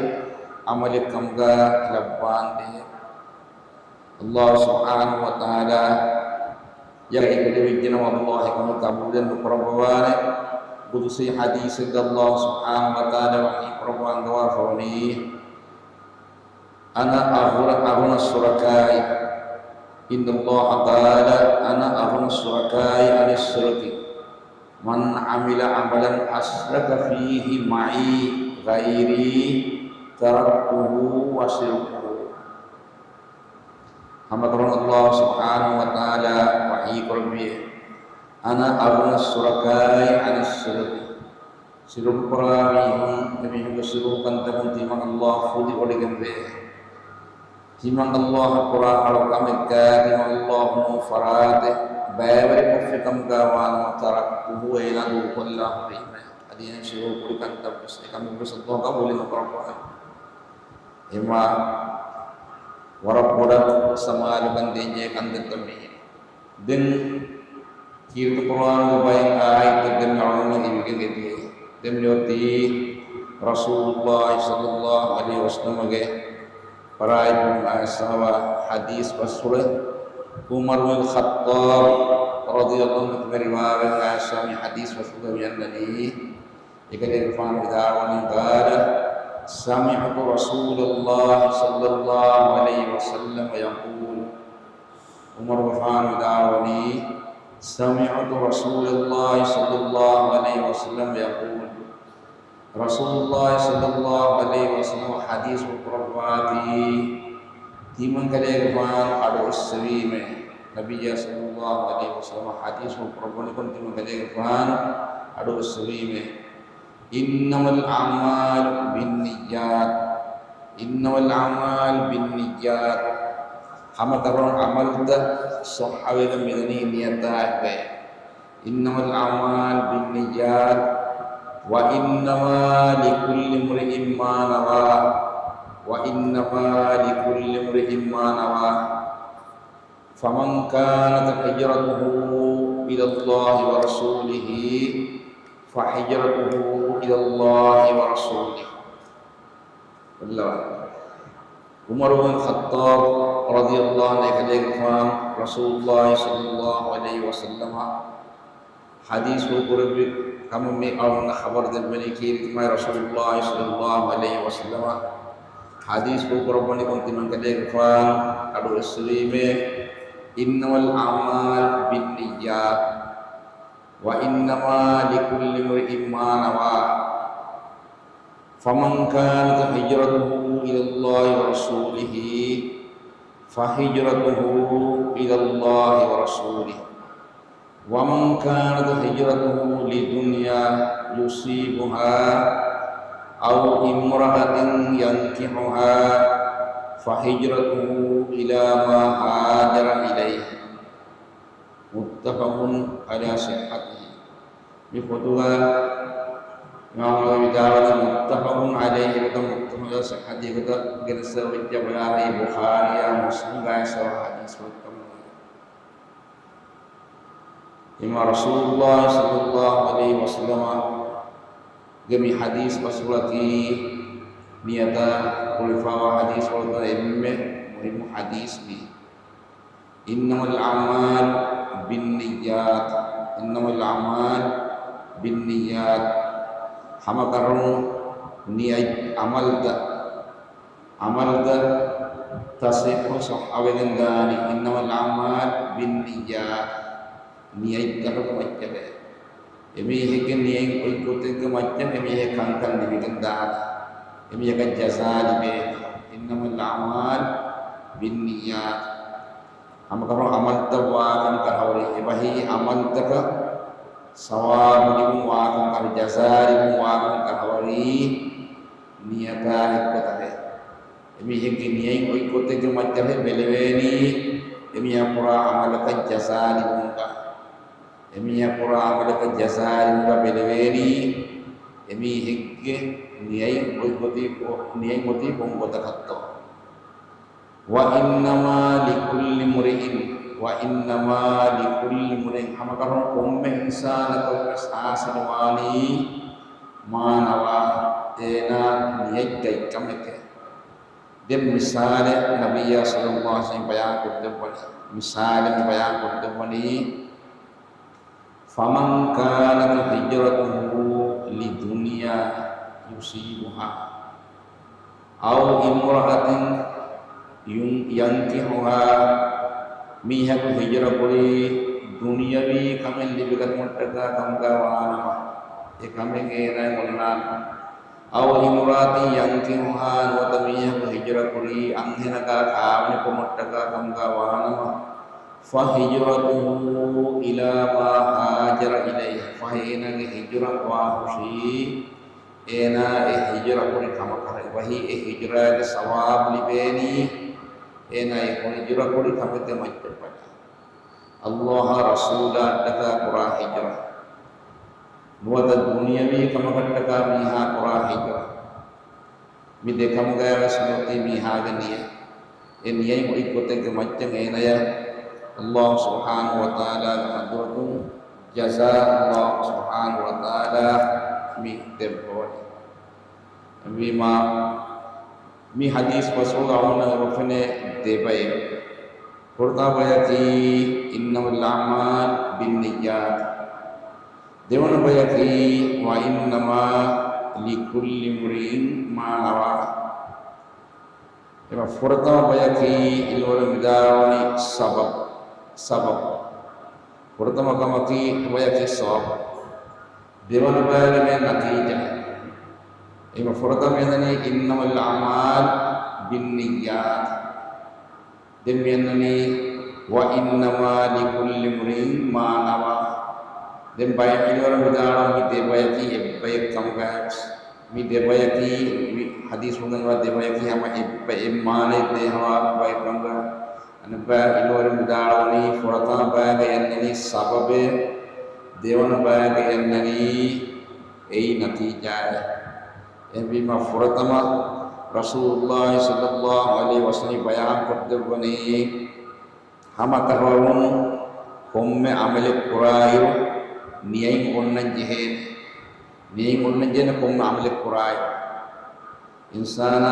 ޢަމަލެއް ކަމުގަ ލައްވާނދޭވެ. ﷲ ސުބްޙާނަހޫ ވަތަޢާލާ އެކަލޭގެފާނު ވެރިކަމުގަ އެކަމެއް ޤަބޫލެއް ނުކުރައްވަވާނެ. ޤުދުސީ ޙަދީޘެއްގަ ﷲ ސުބްޙާނަހޫ ވަތަޢާލާ ވަޙީ ކުރައްވާ އަންގަވާފަވަނީ، أَنَا أَغْنَى، أَغْنَى الشُّرَكَاءِ. إِنَّ اللَّهَ قَالَ، أَنَا أَغْنَى الشُّرَكَاءِ عَنِ الشِّرْكِ، مَنْ عَمِلَ عَمَلًا أَشْرَكَ فِيهِ مَعِي غَيْرِي تَرَكْتُهُ وَشِرْكَهُ. ހަމަކަށަވަރުން ﷲ ސުބްޙާނަހޫ ވަތަޢާލާ ވަޙީ ކުރެއްވިއޭ، أَنَا أَغْنَى الشُّرَكَاءِ عَنِ الشِّرْكِ. ޝިރުކު ކުރާ މީހުން، އެމީހުންގެ ޝިރުކު ކަންތަކުން ތިމަން ﷲ ފުދި އޮޅިގެންވޭ. ތިމަން ﷲ ކުރާ އަޅު ކަމެއްގަ ތިމަން ﷲ ނޫން ފަރާތެއް ބައިވެރިކޮށްފި ކަމުގަ ވާނަމަ، تَرَكْتُهُ، އޭނާ ދޫކޮށްލާ ހުރީމޭ. އަދި އެހެން ޝިރުކު ކުރި ކަންތައް ވެސް އެކަމެއް ވެސް ﷲ ޤަބޫލެއް ނުކުރައްވާނެ. އެހެންވީމާ ވަރަށް ބޮޑަށް ސަމާލުކަން ދޭންޖެހޭ ކަންތައްތައް މީ. ދެން ކީރިތި ޤުރުއާނުގެ ބައެއް އާޔަތްތައް ދެން އަޅުގަނޑުމެން އިވިގެން އެދިޔަ. ދެން މިއޮތީ ރަސޫލުﷲ ޞައްލަﷲ ޢަލައިހި ވަސައްލަމަގެ ފަރާތުން އައިސާވާ ޙަދީޘް ބަސްފުޅެއް. ޢުމަރު ބިން ޚައްޠާބް ރަޟިޔަﷲ ޢަންހު ރިވާވެގެން އައިސާ މި ޙަދީޘް ބަސްފުޅުގަ މިއަންނަނީ، އެކަލޭގެފާނު ވިދާޅުވަނީ، قَالَ، سَمِعْتُ رَسُولَ اللَّهِ صَلَّى اللَّهُ عَلَيْهِ وَسَلَّمَ يَقُولُ، ޢުމަރުގެފާނު ވިދާޅުވަނީ، سَمِعْتُ رَسُولَ اللَّهِ صَلَّى اللَّهُ عَلَيْهِ وَسَلَّمَ يَقُولُ، ރަސޫލުﷲ ޞައްލަﷲ ޢަލައިހި ވަސައްލަމަ ޙަދީޘް ކުރައްވާތީ، ތިމަން ކަލޭގެފާނު އަޑުއެއްސެވީމޭ. ނަބިއްޔާ ޞައްލަﷲ ޢަލައިހި ވަސައްލަމަ ޙަދީޘް ކުރައްވަނިކޮށް ތިމަން ކަލޭގެފާނު އަޑުއެއްސެވީމޭ. إِنَّمَا الْأَعْمَالُ بِالنِّيَّاتِ، إِنَّمَا الْأَعْمَالُ بِالنِّيَّاتِ، ހަމަކަށަވަރުން ޢަމަލުތައް ޞައްޙަވެގެން މިދަނީ ނިޔަތާއެކުގައޭ. إِنَّمَا الْأَعْمَالُ بِالنِّيَّاتِ، وَإِنَّمَا لِكُلِّ امْرِئٍ مَا نَوَى، وَإِنَّمَا لِكُلِّ امْرِئٍ مَا نَوَى، فَمَنْ كَانَتْ هِجْرَتُهُ إِلَى اللَّهِ وَرَسُولِهِ فَهِجْرَتُهُ إِلَى اللَّهِ وَرَسُولِهِ. ޢުމަރު ބިން ޚައްޠާބް ރަޟިޔަﷲ ޢަންހު އެކަލޭގެފާނު ރަސޫލުﷲ ޞައްލަﷲ ޢަލައިހި ވަސައްލަމަ ޙަދީޘްފުޅު ކުރެއްވި ކަމަށް މި އަޅުގަނޑަށް ޚަބަރު ދެއްވެނީ ކީރިތި މާތް ރަސޫލުﷲ ޞައްލަﷲ ޢަލައިހި ވަސައްލަމަ ޙަދީޘްފުޅު ކުރައްވަނިކޮށް ތިމަން ކަލޭގެފާނު އަޑުއެއްސެވީމޭ، إِنَّمَا الْأَعْمَالُ بِالنِّيَّاتِ، وَإِنَّمَا لِكُلِّ امْرِئٍ مَا نَوَى، فَمَنْ كَانَتْ هِجْرَتُهُ إِلَى اللَّهِ وَرَسُولِهِ فَهِجْرَتُهُ إِلَى اللَّهِ وَرَسُولِهِ، وَمَنْ كَانَتْ هِجْرَتُهُ لِدُنْيَا يُصِيبُهَا أَوْ امْرَأَةٍ يَنْكِحُهَا فَهِجْرَتُهُ إِلَى مَا هَاجَرَ إِلَيْهِ. مُتَّفَقٌ عَلَى صِحَّتِهِ. މި ފޮތުގަ އިމާމު ނަވަވީ ވިދާޅުވަނީ، މުއްތަފަޤުން ޢަލައިހި ގޮތަށް، މުއްތަފަޤު ޙަދީޘް ގޮތަށް ގެނެސް ވެއްޖެ ބަޔާން ބުޚާރީއާ މުސްލިމްގައި ސަވާ ޙަދީޘް ގޮތަށް. އިމާ ރަސޫލުﷲ ޞައްލަﷲ ޢަލައިހި ވަސައްލަމަ ގެ މި ޙަދީޘް ބަސްފުޅަކީ މިއަދާ ކުރެފާވާ ޙަދީޘްފުޅުތައް އެންމެ މުހިއްމު ޙަދީޘް މީ. إنما الأعمال بالنيات، إنما الأعمال بالنيات. ހަމަކަށަވަރުން ނިޔަތް ޢަމަލުތައް، ޢަމަލުތައް ތަޞްޙީޙު ޞައްޙަވެގެން ދާނީ، إنما الأعمال بالنيات. ނިޔަތްތަކުގެ މައްޗަށް. އެމީހެއްގެ ނިޔަތް އޮތް ގޮތެއްގެ މައްޗަށް އެމީހެއް ކަންކަން ލިބިގެން ދާނެ. އެމީހަކަށް ޖަޒާ ލިބޭ. إنما الأعمال بالنيات. ހަމަކަށަވަރުން ޢަމަލުތައް ވާކަން ކަށަވަރީ، އެބަހީ ޢަމަލުތަކަށް ސަވާބު ލިބުން ވާކަން ކަށަވަރީ، ޖަޒާ ލިބުން ވާކަން ކަށަވަރީ ނިޔަތާ އެއްގޮތަށޭ. އެމީހެއްގެ ނިޔަތް އޮތް ގޮތެއްގެ މައްޗަށޭ ބެލެވޭނީ، އެމީހާ ކުރާ ޢަމަލަކަށް ޖަޒާ ލިބުމުގަ، އެމީހާ ކުރާ ޢަމަލަކަށް ޖަޒާ ލިބުމުގަ ބެލެވޭނީ، އެމީހެއްގެ ނިޔަތް އޮތް ގޮތީ، ނިޔަތް އޮތީ ކޮން ގޮތަކަށްތޯ. وإنما لكل امرئ، وإنما لكل امرئ، ހަމަކަށަވަރުން ކޮންމެ އިންސާނަކަށްވެސް ޙާޞިލުވާނީ ما نوى، އޭނާ ނިޔަތްގަތް ކަމެކޭ. ދެން މިސާލެއް ނަބިއްޔާ ޞައްލަﷲ ޢަލައިހި ވަސައްލަމަ ބަޔާން ކޮށްދެއްވަނީ، މިސާލެއް ބަޔާން ކޮށްދެއްވަނީ، فمن كانت هجرته لدنيا يصيبها أو امرأة ين-، ينكحها، މީހަކު ހިޖުރަކުރީ ދުނިޔަވީ ކަމެއް ލިބިގަތުމަށްޓަކާ ކަމުގަ ވާނަމަ، އެ ކަމެއް އޭނާއަށް އޮންނާނެ. أو امرأة ينكحها، ނުވަތަ މީހަކު ހިޖުރަކުރީ އަންހެނަކާ ކާވެނިކުރުމަށްޓަކާ ކަމުގަ ވާނަމަ، فهجرته إلى ما هاجر إليه، ފަހެ އޭނާގެ ހިޖުރަ ވާހުށީ، އޭނާ އެ ހިޖުރަ ކުރި ކަމަކަށް އެބަހީ، އެ ހިޖުރާގެ ސަވާބު ލިބޭނީ، އޭނާ އެ ހިޖުރަ ކުރި ކަމެއްގެ މައްޗަށް ވަނީ. ﷲ އާ ރަސޫލާއަށްޓަކާ ކުރާ ހިޖުރަ، ނުވަތަ ދުނިޔަވީ ކަމަކަށްޓަކާ މީހާ ކުރާ ހިޖުރަ. މި ދެ ކަމުގައިވެސް ނުވަތީ މީހާގެ ނިޔަތް، އެ ނިޔަތް އޮތް ގޮތެއްގެ މައްޗަށް އޭނަޔަށް ﷲ ސުބްޙާނަހޫ ވަތަޢާލާގެ ޙަޟްރަތުން ޖަޒާ ﷲ ސުބްޙާނަހޫ ވަތަޢާލާ މި ދެއްވަވަނީ. އެހެންވީމާ، މި ޙަދީޘް ބަސްފުޅުގަ އަޅުގަނޑަށް އެބަފެނޭ ދެ ބައެއް. ފުރަތަމަ ބަޔަކީ، إنما الأعمال بالنيات. ދެވަނަ ބަޔަކީ، وإنما لكل امرئ ما نوى. އެމަ ފުރަތަމަ ބަޔަކީ އިލްމުވެރިން ވިދާޅުވަނީ ސަބަބު، ސަބަބު. ފުރަތަމަ ކަމަކީ ބަޔަކީ ސަބަބު. ދެވަނަ ބަޔަކީ ނަތީޖާ. އެމަ ފުރަތަމަ އެންނަނީ إنما الأعمال بالنيات. ދެން މި އަންނަނީ، وإنما لكل امرئ ما نوى. ދެން ބައެއް އިލްމުވެރިން ވިދާޅުވަނީ މި ދެ ބަޔަކީ އެއް ބަޔެއް ކަމުގައިވެސް. މި ދެ ބަޔަކީ، މި ޙަދީޘް ވަންނަނީ ދެ ބަޔަކީ ހަމަ އެއް ބަ-، އެއް މާނައެއް ދޭ ހަމަ ބަޔެއް ކަމުގަ. އަނެއް ބައެއް އިލްމުވެރިން ވިދާޅުވަނީ ފުރަތަމަ ބަޔަކަށް އަންނަނީ ސަބަބެއް، ދެވަނަ ބަޔަކަށް އަންނަނީ އެއީ ނަތީޖާއެއް. އެހެންވީމަ ފުރަތަމަ ރަސޫލުﷲ ޞައްލަﷲ ޢަލައިހި ވަސައްލަމަ ބަޔާން ކޮށްދެއްވަނީ، ހަމަކަށަވަރުން ކޮންމެ ޢަމަލެއް ކުރާއިރު ނިޔަތް އޮންނަން ޖެހޭނެ. ނިޔަތް އޮންނަން ޖެހޭނެ ކޮންމެ ޢަމަލެއް ކުރާއިރު. އިންސާނާ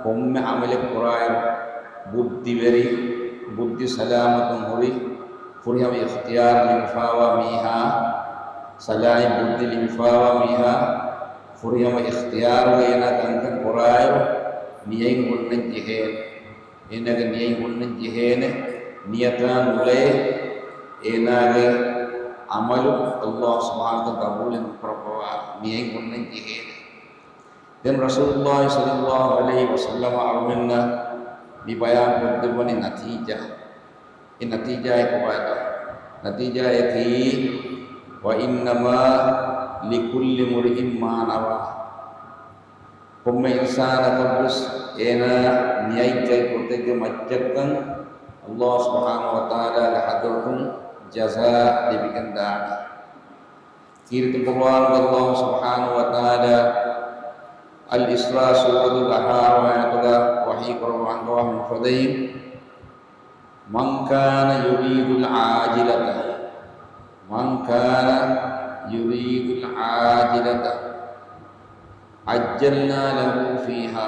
ކޮންމެ ޢަމަލެއް ކުރާއިރު، ބުއްދިވެރި، ބުއްދި ސަލާމަތުން ހުރި، ފުރިހަމަ އިޚްތިޔާރު ލިބިފާވާ މީހާ، ސަލާމަތް ބުއްދި ލިބިފާވާ މީހާ، ފުރިހަމަ އިޚްތިޔާރުގަ އޭނާ ކަންކަން ކުރާއިރު، ނިޔަތް އޮންނަން ޖެހޭ. އޭނާގެ ނިޔަތް އޮންނަން ޖެހޭނެ، ނިޔަތާ ނުލައެ، އޭނާގެ ޢަމަލު ﷲ ސުބްޙާނަހޫ ވަތަޢާލާ ޤަބޫލެއް ނުކުރައްވަވާ، ނިޔަތް އޮންނަން ޖެހޭނެ. ދެން ރަސޫލުﷲ ޞައްލަﷲ ޢަލައިހި ވަސައްލަމަ އަޅުގަނޑަށް މި ބަޔާން ކޮށްދެއްވަނީ ނަތީޖާ. އެ ނަތީޖާއެއް ކޮބާތޯ؟ ނަތީޖާއަކީ، وإنما لكل امرئ ما نوى. ކޮންމެ އިންސާނަކަށްވެސް އޭނާ ނިޔަތްގަތް ގޮތެއްގެ މައްޗަށްކަން ﷲ ސުބްޙާނަހޫ ވަތަޢާލާގެ ޙަޟްރަތުން ޖަޒާ ލިބިގެން ދާނެ. ކީރިތި ޤުރުއާނުގަ ﷲ ސުބްޙާނަހޫ ވަތަޢާލާ އަލް އިސްރާ ސޫރަތުގެ އަހަރު އާޔަތުގަ ވަޙީ ކުރައްވާ ހަނދުވާ މިފަދައިން، مَنْ كَانَ يُرِيدُ الْعَاجِلَةَ، مَنْ كَانَ يُرِيدُ الْعَاجِلَةَ عَجَّلْنَا لَهُ فِيهَا،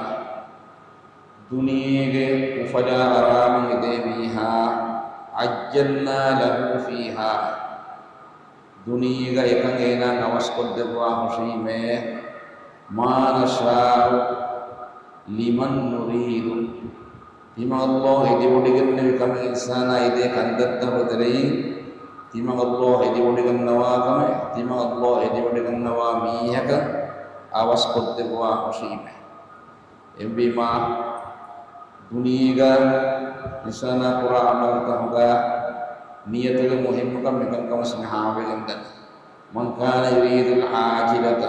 ދުނިޔޭގެ އުފަލާ އަރާމުން އެދޭ މީހާ، عَجَّلْنَا لَهُ فِيهَا، ދުނިޔޭގަ އެކަން އޭނާ އަވަސްކޮށްދެއްވާ ހުށީމޭ، مَا نَشَاءُ لِمَنْ نُرِيدُ. ތިމަން ﷲ އެދިވޮޑިގެންނެވި ކަމެއް އިންސާނާ އެދޭ ކަންތައްތަކުގެ ތެރެއިން، ތިމަން ﷲ އެދިވޮޑިގަންނަވާ ކަމެއް، ތިމަން ﷲ އެދިވޮޑިގަންނަވާ މީހަކަށް އަވަސްކޮށްދެއްވާ ހުށީމޭ. އެހެންވީމާ، ދުނިޔޭގަ އިންސާނާ ކުރާ ޢަމަލުތަކުގަ ނިޔަތުގެ މުހިއްމުކަން މިކަންކަމަށް މި ހާމަވެގެންދަނީ. مَنْ كَانَ يُرِيدُ الْعَاجِلَةَ،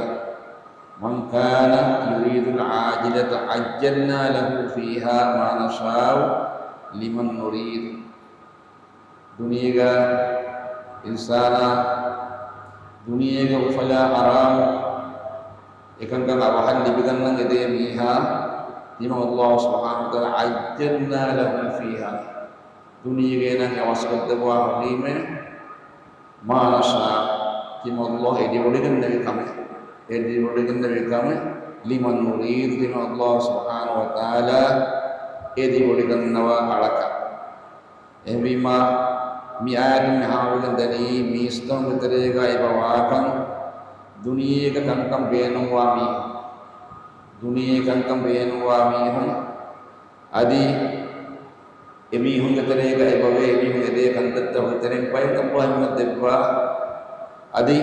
مَنْ كَانَ يُرِيدُ الْعَاجِلَةَ عَجَّلْنَا لَهُ فِيهَا مَا نَشَاءُ لِمَنْ نُرِيدُ. ދުނިޔޭގަ އިންސާނާ ދުނިޔޭގެ އުފަލާ އަރާމު އެކަންކަން އަވަހަށް ލިބިގަންނަން އެދޭ މީހާ، ތިމަން ﷲ ސުބްޙާނަހޫ ވަތަޢާލާ عَجَّلْنَا لَهُ فِيهَا، ދުނިޔޭގައި އޭނާ އަވަސްކޮށްދެއްވާ ހުށީމޭ، مَا نَشَاءُ، ތިމަން ﷲ އެދިވޮޑިގެންނެވި ކަމެއް، އެދިވޮޑިގެންނެވި ކަމެއް، لِمَنْ نُرِيدُ، ތިމަން ﷲ ސުބްޙާނަހޫ ވަތަޢާލާ އެދިވޮޑިގަންނަވާ އަޅަކަށް. އެހެންވީމާ، މި އާޔަތުން މި ހާމަވެގެން ދަނީ، މީސްތަކުންގެ ތެރޭގަ އެބަ ވާކަން، ދުނިޔޭގަ ކަންކަން ބޭނުންވާ މީހުން، ދުނިޔޭ ކަންކަން ބޭނުންވާ މީހުން، އަދި އެމީހުންގެ ތެރޭގަ އެބަވޭ، އެމީހުން އެދޭ ކަންތައްތަކުގެ ތެރެއިން ބައެއް އައްވާ ހިންމަތް ދެއްވާ، އަދި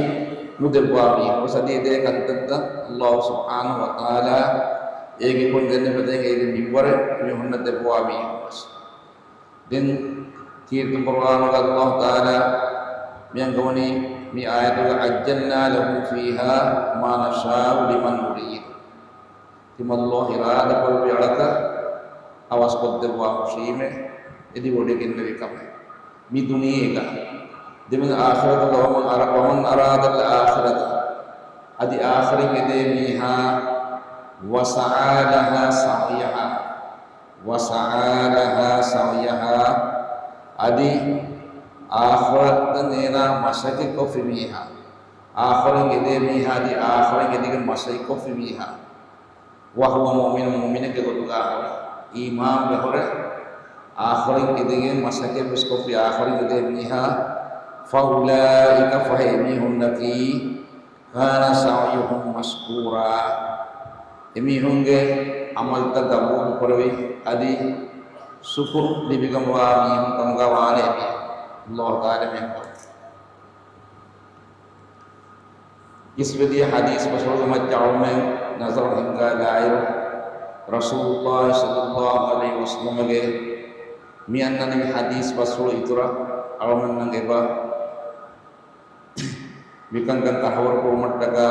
ނުދެއްވާ މީހުން ވެސް، އަދި އެދޭ ކަންތައްތައް ﷲ ސުބްޙާނަހޫ ވަތަޢާލާ އޭގެ ކުން ދެންނެވި ފަދައިން އޭގެ މިންވަރެއް އެމީހުންނަށް ދެއްވާ މީހުން ވެސް. ދެން ކީރިތި ޤުރުއާނުގަ ﷲ ތަޢާލާ މި އަންގަވަނީ މި އާޔަތުގަ، عَجَّلْنَا لَهُ فِيهَا مَا نَشَاءُ لِمَنْ نُرِيدُ. ތިމަން ﷲ އިރާދަކުރެއްވި އަޅަކަށް އަވަސްކޮށްދެއްވާ ހުށީމޭ، އެދިވޮޑިގެންނެވި ކަމެއް. މި ދުނިޔޭގަ. ދެން އާޚިރަތުގަ، وَمَنْ أَرَ-، وَمَنْ أَرَادَ الْآخِرَةَ، އަދި އާޚިރަތް އެދޭ މީހާ، وَسَعَىٰ لَهَا سَعْيَهَا، وَسَعَىٰ لَهَا سَعْيَهَا، އަދި އާޚިރަތަށް އޭނާ މަސައްކަތްކޮށްފި މީހާ، އާޚިރަތް އެދޭ މީހާ، އަދި އާޚިރަތް އެދިގެން މަސައްކަތްކޮށްފި މީހާ، وَهُوَ مُؤْمِنٌ، މުއުމިނެއްގެ ގޮތުގަ ހުރެ، އީމާންގަ ހުރެ، އާޚިރަތް އެދިގެން މަސައްކަތް ވެސް ކޮށްފި، އާޚިރަތް އެދޭ މީހާ، فَأُولَٰئِكَ، ފަހެ އެމީހުންނަކީ، كَانَ سَعْيُهُمْ مَشْكُورًا، އެމީހުންގެ ޢަމަލުތައް ގަބޫލު ކުރެވި، އަދި ޝުކުރު ލިބިގެންވާ މީހުން ކަމުގަ ވާނެ އެމީހުން. ﷲ ތަޢާލާ މި އަންގަވަނީ. އިސްވެދިޔަ ޙަދީޘް ބަސްފުޅުގެ މައްޗަށް އަޅުމެން ނަޒަރު ހިންގާލާއިރު، ރަސޫލުﷲ ޞައްލަﷲ ޢަލައިހި ވަސައްލަމަގެ މި އަންނަނިވި ޙަދީޘް ބަސްފުޅު އިތުރަށް އަޅުމެންނަށް އެބަ މިކަންކަން ތަޙައްވަރު ކުރުމަށްޓަކާ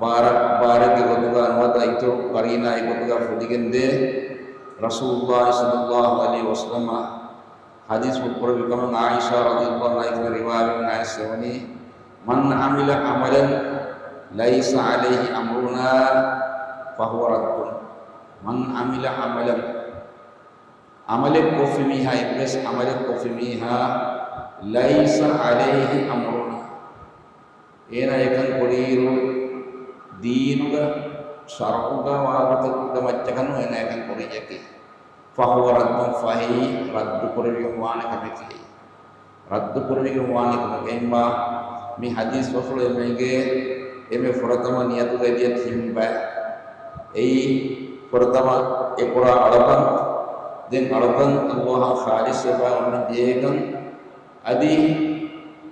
ބާރަ-، ބާރެއްގެ ގޮތުގަ ނުވަތަ އިތުރު ޤަރީނާއެއް ގޮތުގަ ފުދިގެންދޭ. ރަސޫލުﷲ ޞައްލަﷲ ޢަލައިހި ވަސައްލަމަ ޙަދީޘް ކުރެއްވި ކަމަށް ޢާއިޝާ ރަޟިޔަﷲ ޢަންހާ އެކަނި ރިވާވެގެން އައިސް ވަނީ، مَنْ عَمِلَ عَمَلًا لَيْسَ عَلَيْهِ أَمْرُنَا فَهُوَ رَدٌّ. مَنْ عَمِلَ عَمَلًا، ޢަމަލެއް ކޮށްފި މީހާ، އެއްވެސް ޢަމަލެއް ކޮށްފި މީހާ، لَيْسَ عَلَيْهِ أَمْرُنَا، އޭނާ އެކަން ކުރިއިރު ދީނުގަ، ޝަރުޢުގަ ވާގޮތެއްގެ މައްޗަކަށް ނޫން އޭނާ އެކަން ކުރިއްޔަކީ. فَهُوَ رَدٌّ، ފަހެ ރައްދު ކުރެވިގެން ވާނެ ކަމެކޭ. ރައްދު ކުރެވިގެން ވާނެ ކަމެކޭ. އެހެންވީމާ މި ޙަދީޘް ބަސްފުޅު އެންމެގެ އެންމެ ފުރަތަމަ ނިޔަތުގަ އެދިޔަ ތިން ބައި. އެއީ ފުރަތަމަ އެ ކުރާ އަޅުކަން، ދެން އަޅުކަން ﷲ އަށް ޚާލިޞްވެފަ އޮންނަން ޖެހޭކަން، އަދި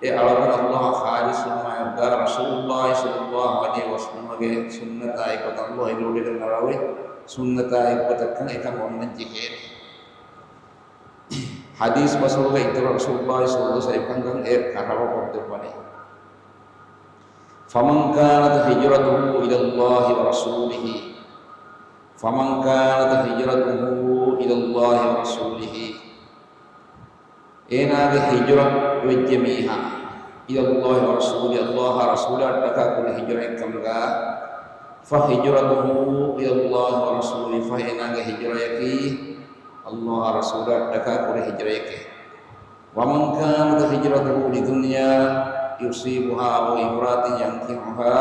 އެ އަޅުކަން ﷲ އަށް ޚާލިޞްވުމާއެކުގަ ރަސޫލުﷲ ޞައްލަﷲ ޢަލައިހި ވަސައްލަމަގެ ސުންނަތާ އެއްގޮތަށް، ﷲ އެދިވޮޑިގެން އަޅާ ސުންނަތާ އެއްގޮތަށް އެކަން އޮންނަން ޖެހޭނެ. ޙަދީޘް ބަސްފުޅުގަ އިތުރަށް ރަސޫލުﷲ ޞައްލަﷲ ޢަލައިހި ވަސައްލަމަ އެކަންކަން އެ ކަށަވަރު ކޮށްދެއްވަނީ. فَمَنْ كَانَتْ هِجْرَتُهُ إِلَى اللَّهِ وَرَسُولِهِ، فَمَنْ كَانَتْ هِجْرَتُهُ إِلَى اللَّهِ وَرَسُولِهِ، އޭނާގެ ހިޖުރަ ވެއްޖެ މީހާ، إلى الله ورسوله، ﷲ އާ ރަސޫލާ އަށްޓަކާ ކުރި ހިޖުރައެއްކަމުގަ، فهجرته إلى الله ورسوله، ފަހެ އޭނާގެ ހިޖުރަޔަކީ ﷲ އާ ރަސޫލާ އަށްޓަކާ ކުރި ހިޖުރަޔެކޭ. ومن كانت هجرته لدنيا يصيبها أو امرأة ينكحها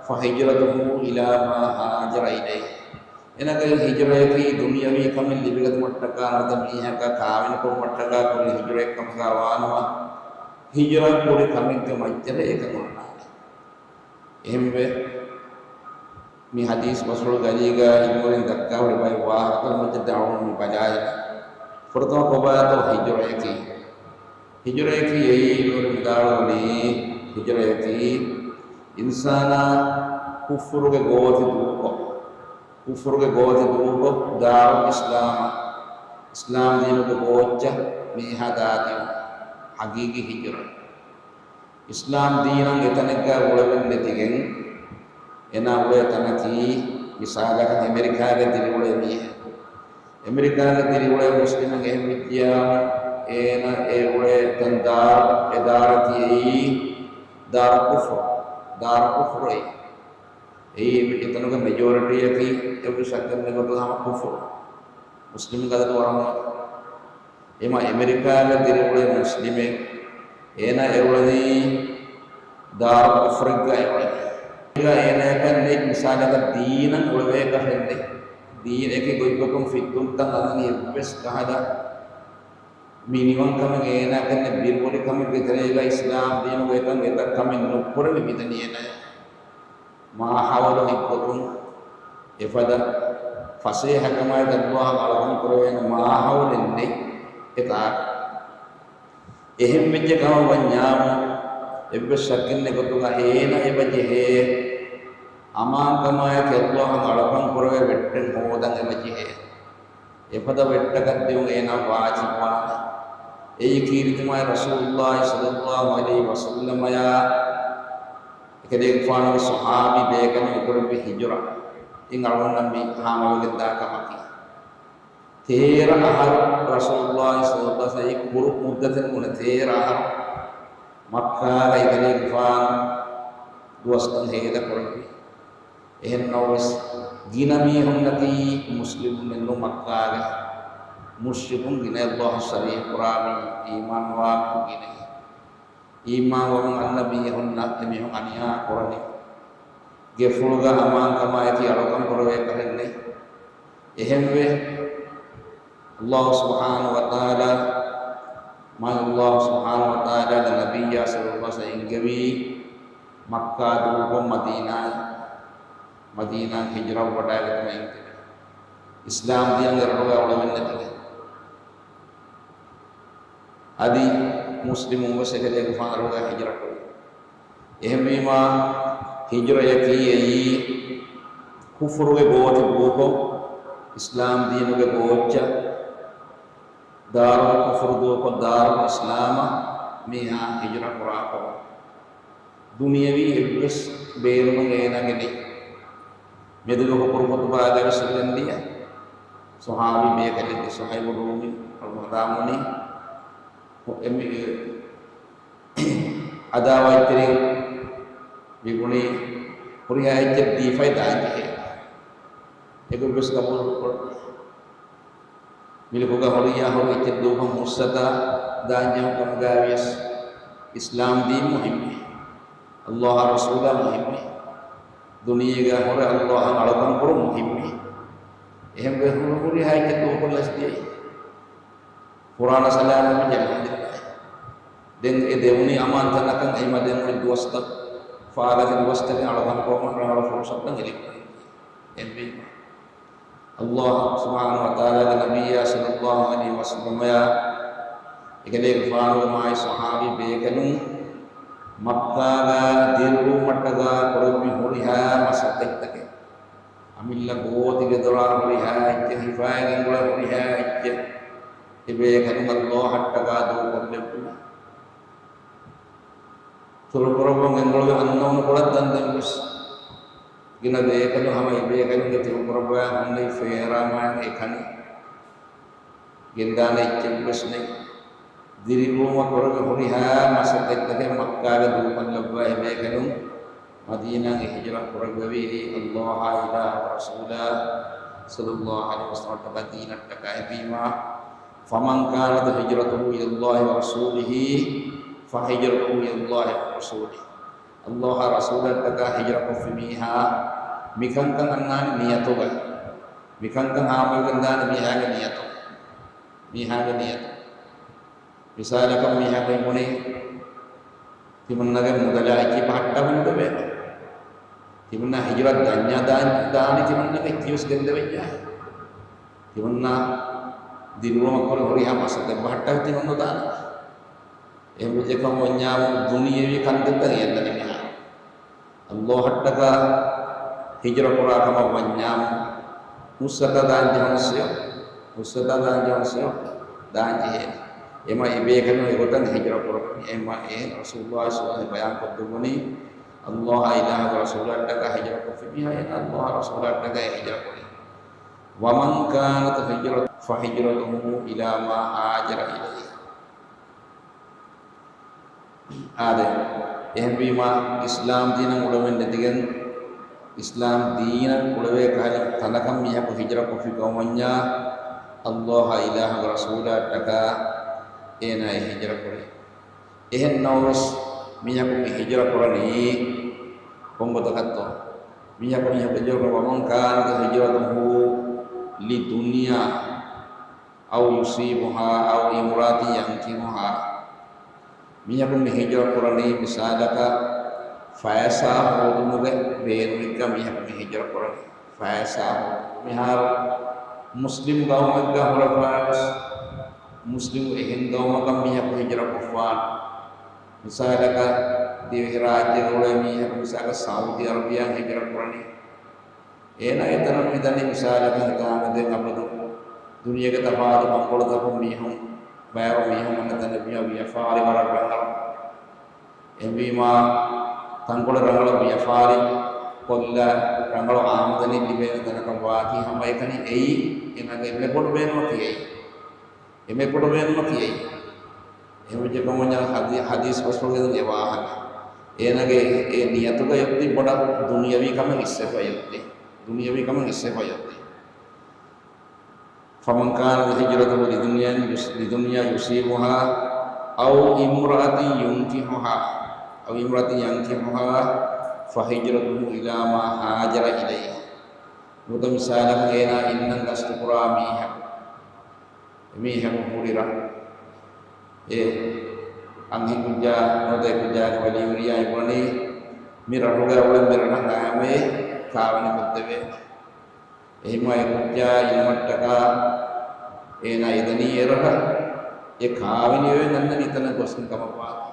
فهجرته إلى ما هاجر إليه. އޭނާގެ ހިޖުރަޔަކީ ދުނިޔަވީ ކަމެއް ލިބިގަތުމަށްޓަކާ ނުވަތަ މީހަކާ ކާވެނިކުރުމަށްޓަކާ ކުރި ހިޖުރައެއްކަމުގަ ވާނަމަ، ހިޖުރަ ކުރި ކަމެއްގެ މައްޗަށް އެކަން އޮންނާނެ. އެހެންވެ، މި ޙަދީޘް ބަސްފުޅު ގަލީގަ ޢިލްމުވެރިން ދައްކާ ހުރި ބައެއް ވާހަކަތައް މައްޗަށް ދާން މި ބަލާލަން. ފުރަތަމަ ކޮބާތޯ ހިޖުރަޔަކީ؟ ހިޖުރަޔަކީ އެއީ ޢިލްމުވެރިން ވިދާޅުވަނީ، ހިޖުރަޔަކީ އިންސާނާ ކުފުރުގެ ގޯތި ދޫކޮށް، ކުފުރުގެ ގޯތި ދޫކޮށް، ދާރުލް އިސްލާމަށް، އިސްލާމް ދީނުގެ ގޯއްޗަށް މީހާ ދާދިޔުން، ޙަޤީޤީ ހިޖުރަ. އިސްލާމް ދީނަށް އެތަނެއްގަ އުޅެވެން ނެތިގެން، އޭނާ އުޅޭ ތަނަކީ، މިސާލަކަށް އެމެރިކާގަ ދިރިއުޅޭ މީހެއް. އެމެރިކާގަ ދިރިއުޅޭ މުސްލިމެއް އެހެން ވެއްޖިއްޔާ، އޭނާ އެ އުޅޭ ތަން ދާރު، އެ ދާރަކީ އެއީ ދާރު ކުފުރު، ދާރު ކުފުރު އެއީ. އެއީ އެ އެތަނުގެ މެޖޯރިޓީއަކީ އެއްވެސް ޝައްކެއް ނެތް ގޮތުން ހަމަ ކުފުރު. މުސްލިމް ގަދަ ދުވަހުން އެމަ އެމެރިކާގަ ދިރިއުޅޭ މުސްލިމެއް، އޭނާ އެ އުޅެނީ ދާރު ކުފްރެއްގަ އެ އުޅެނީ. އޭނާއަކަށް ނެތް މިސާލަކަށް ދީނަށް އުޅެވޭ ކަށެއް ނެތް. ދީނަކީ ގޮތްގޮތުން ފިއްތުންތައް އަންނަނީ އެއްވެސް ކަހަލަ މިނިވަންކަމެއް އޭނާއަކަށް ނެތް. ބިރުވެރިކަމެއްގެ ތެރޭގަ އިސްލާމް ދީނުގެ އެކަން އެތައް ކަމެއް ނުކުރެވި މިދަނީ އޭނާ. މާ ހައުލު ހިތްގޮތުން އެފަދަ ފަސޭހަކަމާއެކު ﷲ އަށް އަޅުކަން ކުރެވޭނެ މާ ހައުލެއް ނެތް އެތާ. އެހެން ވެއްޖެ ކަމަށް ވަންޏާމު، އެއްވެސް ޝައްކެއް ނެތް ގޮތުގަ އޭނަ އެބަ ޖެހޭ، އަމާންކަމާއެކު ﷲ އަށް އަޅުކަން ކުރެވޭ ވެއްޓެއް ހޯދަން އެބަ ޖެހޭ. އެފަދަ ވެއްޓަކަށް ދިއުން އޭނާ ވާޖިބުވާނެ. އެއީ ކީރިތި މާތް ރަސޫލުﷲ ޞައްލަﷲ ޢަލައިހި ވަސައްލަމަޔާ އެކަލޭގެފާނުގެ ޞަޙާބީ ބޭކަލުން އެކުރެއްވި ހިޖުރަ. އިން އަޅުގަނޑަށް މި ހާމަވެގެން ދާ ކަމަކީ. ތޭރަ އަހަރު ރަސޫލުﷲ ޞައްލަﷲ ޢަލައިހި ވަސައްލަމަ ކުރު މުއްދަތެއް ނޫނޭ، ތޭރަ އަހަރު މައްކާގަ އެކަލޭގެފާނު ދުވަސްތައް ހޭދަ ކުރެއްވި. އެހެން ނަމަވެސް، ގިނަ މީހުންނަކީ މުސްލިމުންނެއް ނޫން މައްކާގެ މުޝްރިކުން ގިނަ، ﷲ އަށް ޝަރީކު ކުރާ މީހުން، އީމާންވާ މީހުން ގިނަ. އީމާންވަމުން އަންނަ މީހުންނަށް އެމީހުން އަނިޔާ ކުރަނީ. ގެފުޅުގަ އަމާންކަމާއެކީ އަޅުކަން ކުރެވޭ ކަހެއް ނެތް. އެހެންވެ، ﷲ ސުބްޙާނަހޫ ވަތަޢާލާ، މާތް ﷲ ސުބްޙާނަހޫ ވަތަޢާލާގެ ނަބިއްޔާ ޞައްލަﷲ ޢަލައިހި ވަސައްލަމަ އެންގެވީ މައްކާ ދޫކޮށް މަދީނާއަށް، މަދީނާއަށް ހިޖުރަ ވަޑައިގަތުމަށް އެންގެވީ. އިސްލާމް ދީން އެ ރަށުގަ އުޅެވެން ނެތިގެން. އަދި މުސްލިމުން ވެސް އެކަލޭގެފާނު ރަށުގަ ހިޖުރަ ކުރި. އެހެންވީމާ، ހިޖުރަޔަކީ އެއީ ކުފުރުގެ ގޯތި ދޫކޮށް، އިސްލާމް ދީނުގެ ގޯއްޗަށް، ދާރުލް ކުފުރު ދޫކޮށް، ދާރުލް އިސްލާމަށް މީހާ ހިޖުރަ ކުރާކަމަށް. ދުނިޔަވީ އެއްވެސް ބޭނުމެއް އޭނާގެ ނެތް. މެދުގެ ހުކުރު ޚުތުބާގަވެސް އިނގޭ ޞަޙާބީ ބޭކަލެއްގެ ޞުހައިބު ރޫމީ ރަޙިމަހުﷲ ވަނީ، އެ މި-، އަދާ ވައްތަރިން މި ބުނީ ހުރިހާ އެއްޗެއް ދީފައި ދާންޖެހޭ. އެގޮތްވެސް ގަބޫލު ކުރަން. މިލިކުގަ ހުރިހާ ހުރި އެއްޗެއް ދޫކޮށް މުއްސަތާ ދާންޖެހުން ކަމުގައިވިޔަސް އިސްލާމް ދީން މުހިއްމޭ. ﷲ އާ ރަސޫލާ މުހިއްމޭ. ދުނިޔޭގަ ހުރެ ﷲ އަށް އަޅުކަން ކުރުން މުހިއްމޭ. އެހެންވެ ހުރި ހުރިހާ އެއްޗެއް ދޫކޮށްލަސް ދިޔައީ. ފުރާނަ ސަލާމަތްވެއްޖެ އަލްޙަމްދުލިއްލާހް. ދެން އެ ދެވުނީ އަމާންތައް ނަކަން އެމަ ދެން އޮތް ދުވަސްތައް ފާގަތި ދުވަސްތަކެއް އަޅުކަން ކުރުމަށް ރަނގަޅު ފުރުޞަތުތައް އެލިފައި. އެހެންވީމަ، ﷲ ސުބްޙާނަހޫ ވަތަޢާލާގެ ނަބިއްޔާ ޞައްލަﷲ ޢަލައިހި ވަސައްލަމަޔާ އެކަލޭގެފާނުގެ މާތް ޞަޙާބީ ބޭކަލުން މައްކާގަ ދިރިއުޅުމަށްޓަކާ ކުރެއްވި ހުރިހާ މަސައްކަތްތަކެއް، އަމިއްލަ ގޯތިގެ ދޮރާ ހުރިހާ އެއްޗެއް، ހިފާގެން އުޅޭ ހުރިހާ އެއްޗެއް، އެ ބޭކަލުން ﷲ އަށްޓަކާ ދޫކޮށްލެއްވުމަށް. ތިއުކުރައްވަން ގެންގުޅުވި އަންނަވަނު ކޮޅަށް ދަންދެން ވެސް، ގިނަ ބޭކަލުން ހަމަ އެ ބޭކަލުންގެ ތިއުކުރައްވާ ހުންނެވި ފޭރާމާއިން އެކަނި ގެންދާނެ އެއްޗެއް ވެސް ނެތް. ދިރިއުޅުމަށް ކުރެވި ހުރިހާ މަސައްކަތްތަކެއް މައްކާގެ ދޫކޮށްލައްވާ އެބޭކަލުން މަދީނާއިން ހިޖުރަ ކުރެއްވެވީ އައްލާހާ އިލާހު ރަސޫލާ ޞައްލައްލާހު ޢަލައިހި ވަސައްލަމަށްޓަކާ ދީނަށްޓަކާ އެހެންވީމާ، فمن كانت هجرته إلى الله ورسوله فهجرته إلى الله ورسوله. އައްލާހާ ރަސޫލަށްޓަކާ ހިޖުރަކޮށްފި މީހާ މިކަންކަން އަންނާނެ ނިޔަތުގަ. މިކަންކަން ހާމަވެގެންދާނެ މީހާގެ ނިޔަތު. މީހާގެ ނިޔަތު. މިސާލަކަށް މީހަކު ބުނީ، ތިމަންނަގެ މުދަލާ އެއްޗި ބަހައްޓަވަން ދެވޭ. ތިމަންނަ ހިޖުރަ ދަންޏާ ދާން، ދާނީ ތިމަންނަގެ އެއްޗިވެސް ގެންދެވެންޏާ. ތިމަންނަ ދިރިއުޅުމަށް ކުރި ހުރިހާ މަސައްކަތް ބަހައްޓަވެ ތިމަން ނުދާނެ. އެހެންވެއްޖެކަމަށް ވަންޏާމު ދުނިޔެވީ ކަންތައްތައް ގެންދަނީ މިހާރު. އައްލާހަށްޓަކާ ހިޖުރަ ކުރާ ކަމަށް ވަންޏާމު، ހުސްއަތާ ދާން ޖެހުނުއްސެއް، ހުސްއަތާ ދާން ޖެހުނުއްސެއް، ދާން ޖެހޭނެ. އެމަ އެބޭކަލުން އެގޮތަށް ހިޖުރަ ކުރަނީ. އެމަ އެ ރަސޫލުއްލާހި ޞައްލައްލާހު ޢަލައިހި ވަސައްލަމަ ބަޔާން ކޮށްދެއްވަނީ، އައްލާހާ އިލާހުގެ ރަސޫލާއަށްޓަކާ ހިޖުރަ ކޮށްފި މީހާ، އޭނާ އައްލާހާ ރަސޫލާއަށްޓަކާ ހިޖުރަ ކުރީ. ومن كانت هجرته، فهجرته إلى ما هاجر إليه. އާދެ، އެހެންވީމާ، އިސްލާމް ދީނަށް އުޅެމެއް ނެތިގެން، އިސްލާމް ދީނަށް އުޅެވޭ ކަހަލަ ތަނަކަށް މީހަކު ހިޖުރަ ކޮށްފި ގައުމަންޏާ، އައްލާހާ އިލާހުގެ ރަސޫލާއަށްޓަކާ އޭނާ އެ ހިޖުރަ ކުރީ. އެހެން ނަމަވެސް، މީހަކު މި ހިޖުރަ ކުރަނީ ކޮންގޮތަކަށްތޯ؟ މީހަކު މި ހިޖުރަ ކުރަނީ، ومن كانت هجرته لدنيا أو يصيبها أو امرأة ينكحها. މީހަކު މި ހިޖުރަ ކުރަނީ މިސާލަކަށް ފައިސާ ހޯދުމުގެ ބޭނުމެއްގަ މީހަކު މި ހިޖުރަ ކުރަނީ. ފައިސާ ހޯދުމަށް. މިހާރު މުސްލިމް ގައުމެއްގަ ހުރެފައިވެސް، މުސްލިމް އެހެން ގައުމަކަށް މީހަކު ހިޖުރަ ކޮށްފާނެ. މިސާލަކަށް ދިވެހިރާއްޖޭގަ އުޅޭ މީހަކު މިސާލަކަށް ސައުދީ އަރަބިޔާއަށް ހިޖުރަ ކުރަނީ. އޭނާ އެތަނަށް މިދަނީ މިސާލަކަށް ހިތާމަ ދެން އަބަދު ދުނިޔޭގެ ތަފާތު ބަންކޮޅުތަކުން މީހުން ބައިވަރު މީހުން އަންނަ ތަނެއް މިއޮތް ވިޔަފާރި ވަރަށް ރަނގަޅު. އެހެންވީމާ، ތަންކޮޅެއް ރަނގަޅަށް ވިޔަފާރި ކޮށްލާ، ރަނގަޅު އާމްދަނީ ލިބޭނެ ތަނަކަށް ވާތީ ހަމައެކަނި އެއީ، އޭނާގެ އެންމެ ބޮޑު ބޭނުމަކީ އެއީ. އެންމެ ބޮޑު ބޭނުމަކީ އެއީ. އެހެންވެއްޖެކަމުން ހަދީ-، ހަދީސް ބަސްފުޅުގެ ދެން އެ ވާހަކަ. އޭނާގެ އެ ނިޔަތުގައި އޮތީ ބޮޑަށް ދުނިޔަވީ ކަމެއް އިސްވެފައި އޮތީ. ދުނިޔަވީ ކަމެއް އިސްވެފައި އޮތީ. فمن كانت هجرته لدنيا يص-، لدنيا يصيبها أو امرأة ينكحها، أو امرأة ينكحها، فهجرته إلى ما هاجر إليه. ނުވަތަ މިސާލަކަށް އޭނާ އިންނަން ގަސްތުކުރާ މީހަކު، އެމީހަކު ހުރި ރަށް، އެ އަންހެންކުއްޖާ ނުވަތަ އެ ކުއްޖާގެ ވަލީވެރިޔާ އެބުނީ، މި ރަށުގަ އުޅެން މި ރަށަށް އައިމައި ކާވެނި ކޮށްދެވޭ. އެހިމާ އެ ކުއްޖާ އިނުމަށްޓަކާ އޭނާ އެދަނީ އެ ރަށަށް، އެ ކާވެނިވެ ނަންނަނީ އެތަނަށް ގޮސްގެން ކަމަށްވާތީ.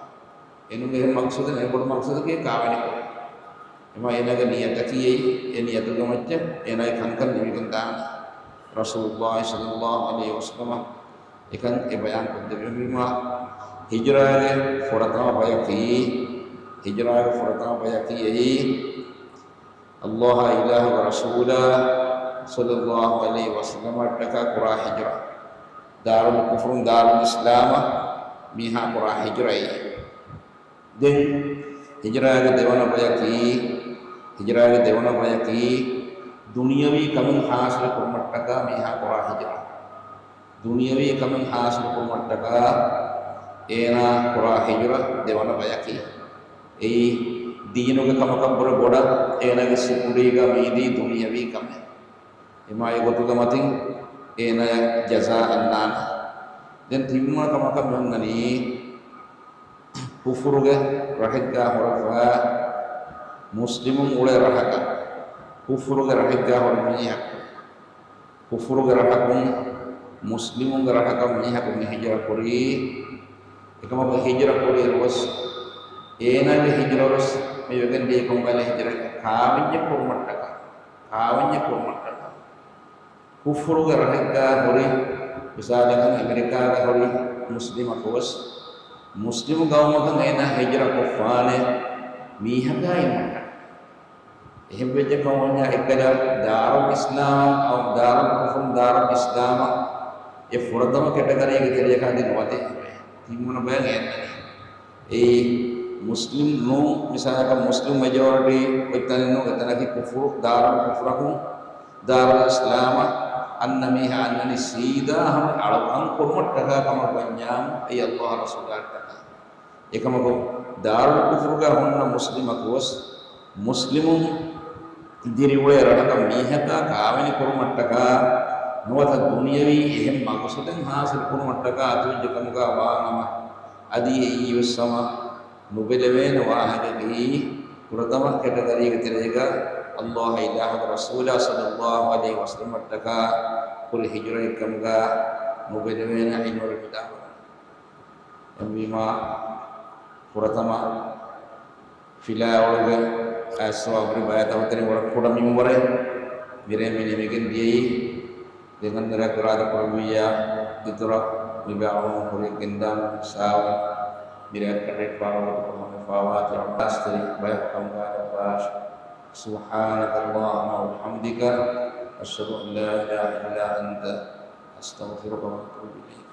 އެނޫން އެހެން މަގްސަދެއް، އެ ބޮޑު މަގްސަދަކީ ކާވެނި ކުރުން. އެމާ އޭނާގެ ނިޔަތަކީ އެއީ، އެ ނިޔަތުގެ މައްޗަށް އޭނާގެ ކަންކަން ނިމިގެން ދާނެ. ރަސޫލުއްލާހި ޞައްލައްލާހު ޢަލައިހި ވަސައްލަމަ އެކަން އެ ބަޔާން ކޮށްދެއްވީމާ، ހިޖުރާގެ ފުރަތަމަ ބަޔަކީ، ހިޖުރާގެ ފުރަތަމަ ބަޔަކީ އެއީ، އައްލާހާ އިލާހުގެ ރަސޫލާ ޞައްލައްލާހު ޢަލައިހި ވަސައްލަމަށްޓަކާ ކުރާ ހިޖުރަ. ދާރުލް ކުފުރުން ދާރުލް އިސްލާމަށް މީހާ ކުރާ ހިޖުރައީ. ދެން ހިޖުރާގެ ދެވަނަ ބަޔަކީ، ހިޖުރާގެ ދެވަނަ ބަޔަކީ، ދުނިޔަވީ ކަމެއް ޙާޞިލު ކުރުމަށްޓަކާ މީހާ ކުރާ ހިޖުރަ. ދުނިޔަވީ ކަމެއް ޙާޞިލު ކުރުމަށްޓަކާ އޭނާ ކުރާ ހިޖުރަ ދެވަނަ ބަޔަކީ. އެއީ ދީނުގެ ކަމަކަށްވުރެ ބޮޑަށް އޭނާގެ ސިކުނޑީގަ މީދީ ދުނިޔަވީ ކަމެއް. އެމާ އެ ގޮތުގެ މަތިން އޭނާޔަށް ޖަޒާ އަންނާނެ. ދެން ތިންވަނަ ކަމަކަށް މި އޮންނަނީ، ކުފުރުގެ ރަށެއްގާ ހުރެފަ، މުސްލިމުން އުޅޭ ރަށަކަށް، ކުފުރުގެ ރަށެއްގާ ހުރި މީހަކު، ކުފުރުގެ ރަށަކުން މުސްލިމުންގެ ރަށަކަށް މީހަކު މި ހިޖުރަ ކުރީ، އެކަމަކު ހިޖުރަ ކުރިއިރުވެސް، އޭނާގެ ހިޖުރަވެސް މި ވެގެން ދިޔަ ކޮންކަހަލަ ހިޖުރައެއް؟ ކާވެންޏެއް ކުރުމަށްޓަކާ، ކާވެންޏެއް ކުރުމަށްޓަކާ. ކުފުރުގެ ރަށެއްގާ ހުރި، މިސާލަކަށް އެމެރިކާގަ ހުރި މުސްލިމަކުވެސް، މުސްލިމު ގައުމަކަށް އޭނާ ހިޖުރަ ކޮށްފާނެ މީހަކާ އިންނަން. އެހެންވެއްޖެ ކަމުންޏާ އެއްކަލަ ދާރުލް އިސްލާމް އައު ދާރުލް ކުފުރުން ދާރުލް އިސްލާމަށް އެ ފުރަތަމަ ކެޓަގަރީގެ ތެރެއަކާ ދިނުމަތި. ތިންވަނަ ބަޔަށް އެންނަނީ. އެއީ މުސްލިމް ނޫން، މިސާލަކަށް މުސްލިމް މެޖޯރިޓީ އޮތް ތަނެއް ނޫން، އެތަނަކީ ކުފުރު، ދާރުލް ކުފުރަކުން، ދާރުލް އިސްލާމަށް އަންނަ މީހާ އަންނަނީ ސީދާ ހަމަ އަޅުކަން ކުރުމަށްޓަކާ ކަމަށް ވަންޏާ، އެއީ އައްލާހު ރަސޫލާއަށްޓަކާ. އެކަމަކު، ދާރުލް ކުފުރުގަ ހުންނަ މުސްލިމަކު ވެސް، މުސްލިމުން ދިރިއުޅޭ ރަށަކަށް މީހަކާ ކާވެނި ކުރުމަށްޓަކާ، ނުވަތަ ދުނިޔަވީ އެހެން މަގުސަދެއް ހާސިލް ކުރުމަށްޓަކާ އަތުވެއްޖެ ކަމުގަ ވާނަމަ، އަދި އެއީ ވެސް ހަމަ ނުބެލެވޭނެ ވާހަކައަކީ، ފުރަތަމަ ކެޓަގަރީގެ ތެރޭގަ އައްލާހާ އިލާހުގެ ރަސޫލާ ޞައްލައްލާހު ޢަލައިހި ވަސައްލަމަށްޓަކާ ކުރި ހިޖުރައެއްކަމުގަ ނުބެލެވޭނެ ޢިލްމުވެރި މިދާ އެހެންވީމާ، ފުރަތަމަ ފިލާވަޅުގެ އައިސްވާ ހުރި ބަޔަކަށް އޮތެރި ވަރަށް ކުޑަ މިންވަރެއް މިރޭ މި ނިމިގެން ދިޔައީ. ދެން އަންނަ ރެކް އިރާދަ ކުރެއްވިއްޔާ އިތުރަށް މިބާވަމުން ކުރިޔަށް ގެންދާނަން ސާވަން މިރޭ ކަނޑައެއް ފާވަޅު ކުރަމުން ފާވާތި ރައްބާސްތެރި ބަޔަކަށް ކަމުގައި ރައްބާސް. سبحانك اللهم وبحمدك، أشهد أن لا إله إلا أنت، أستغفرك وأتوب إليك.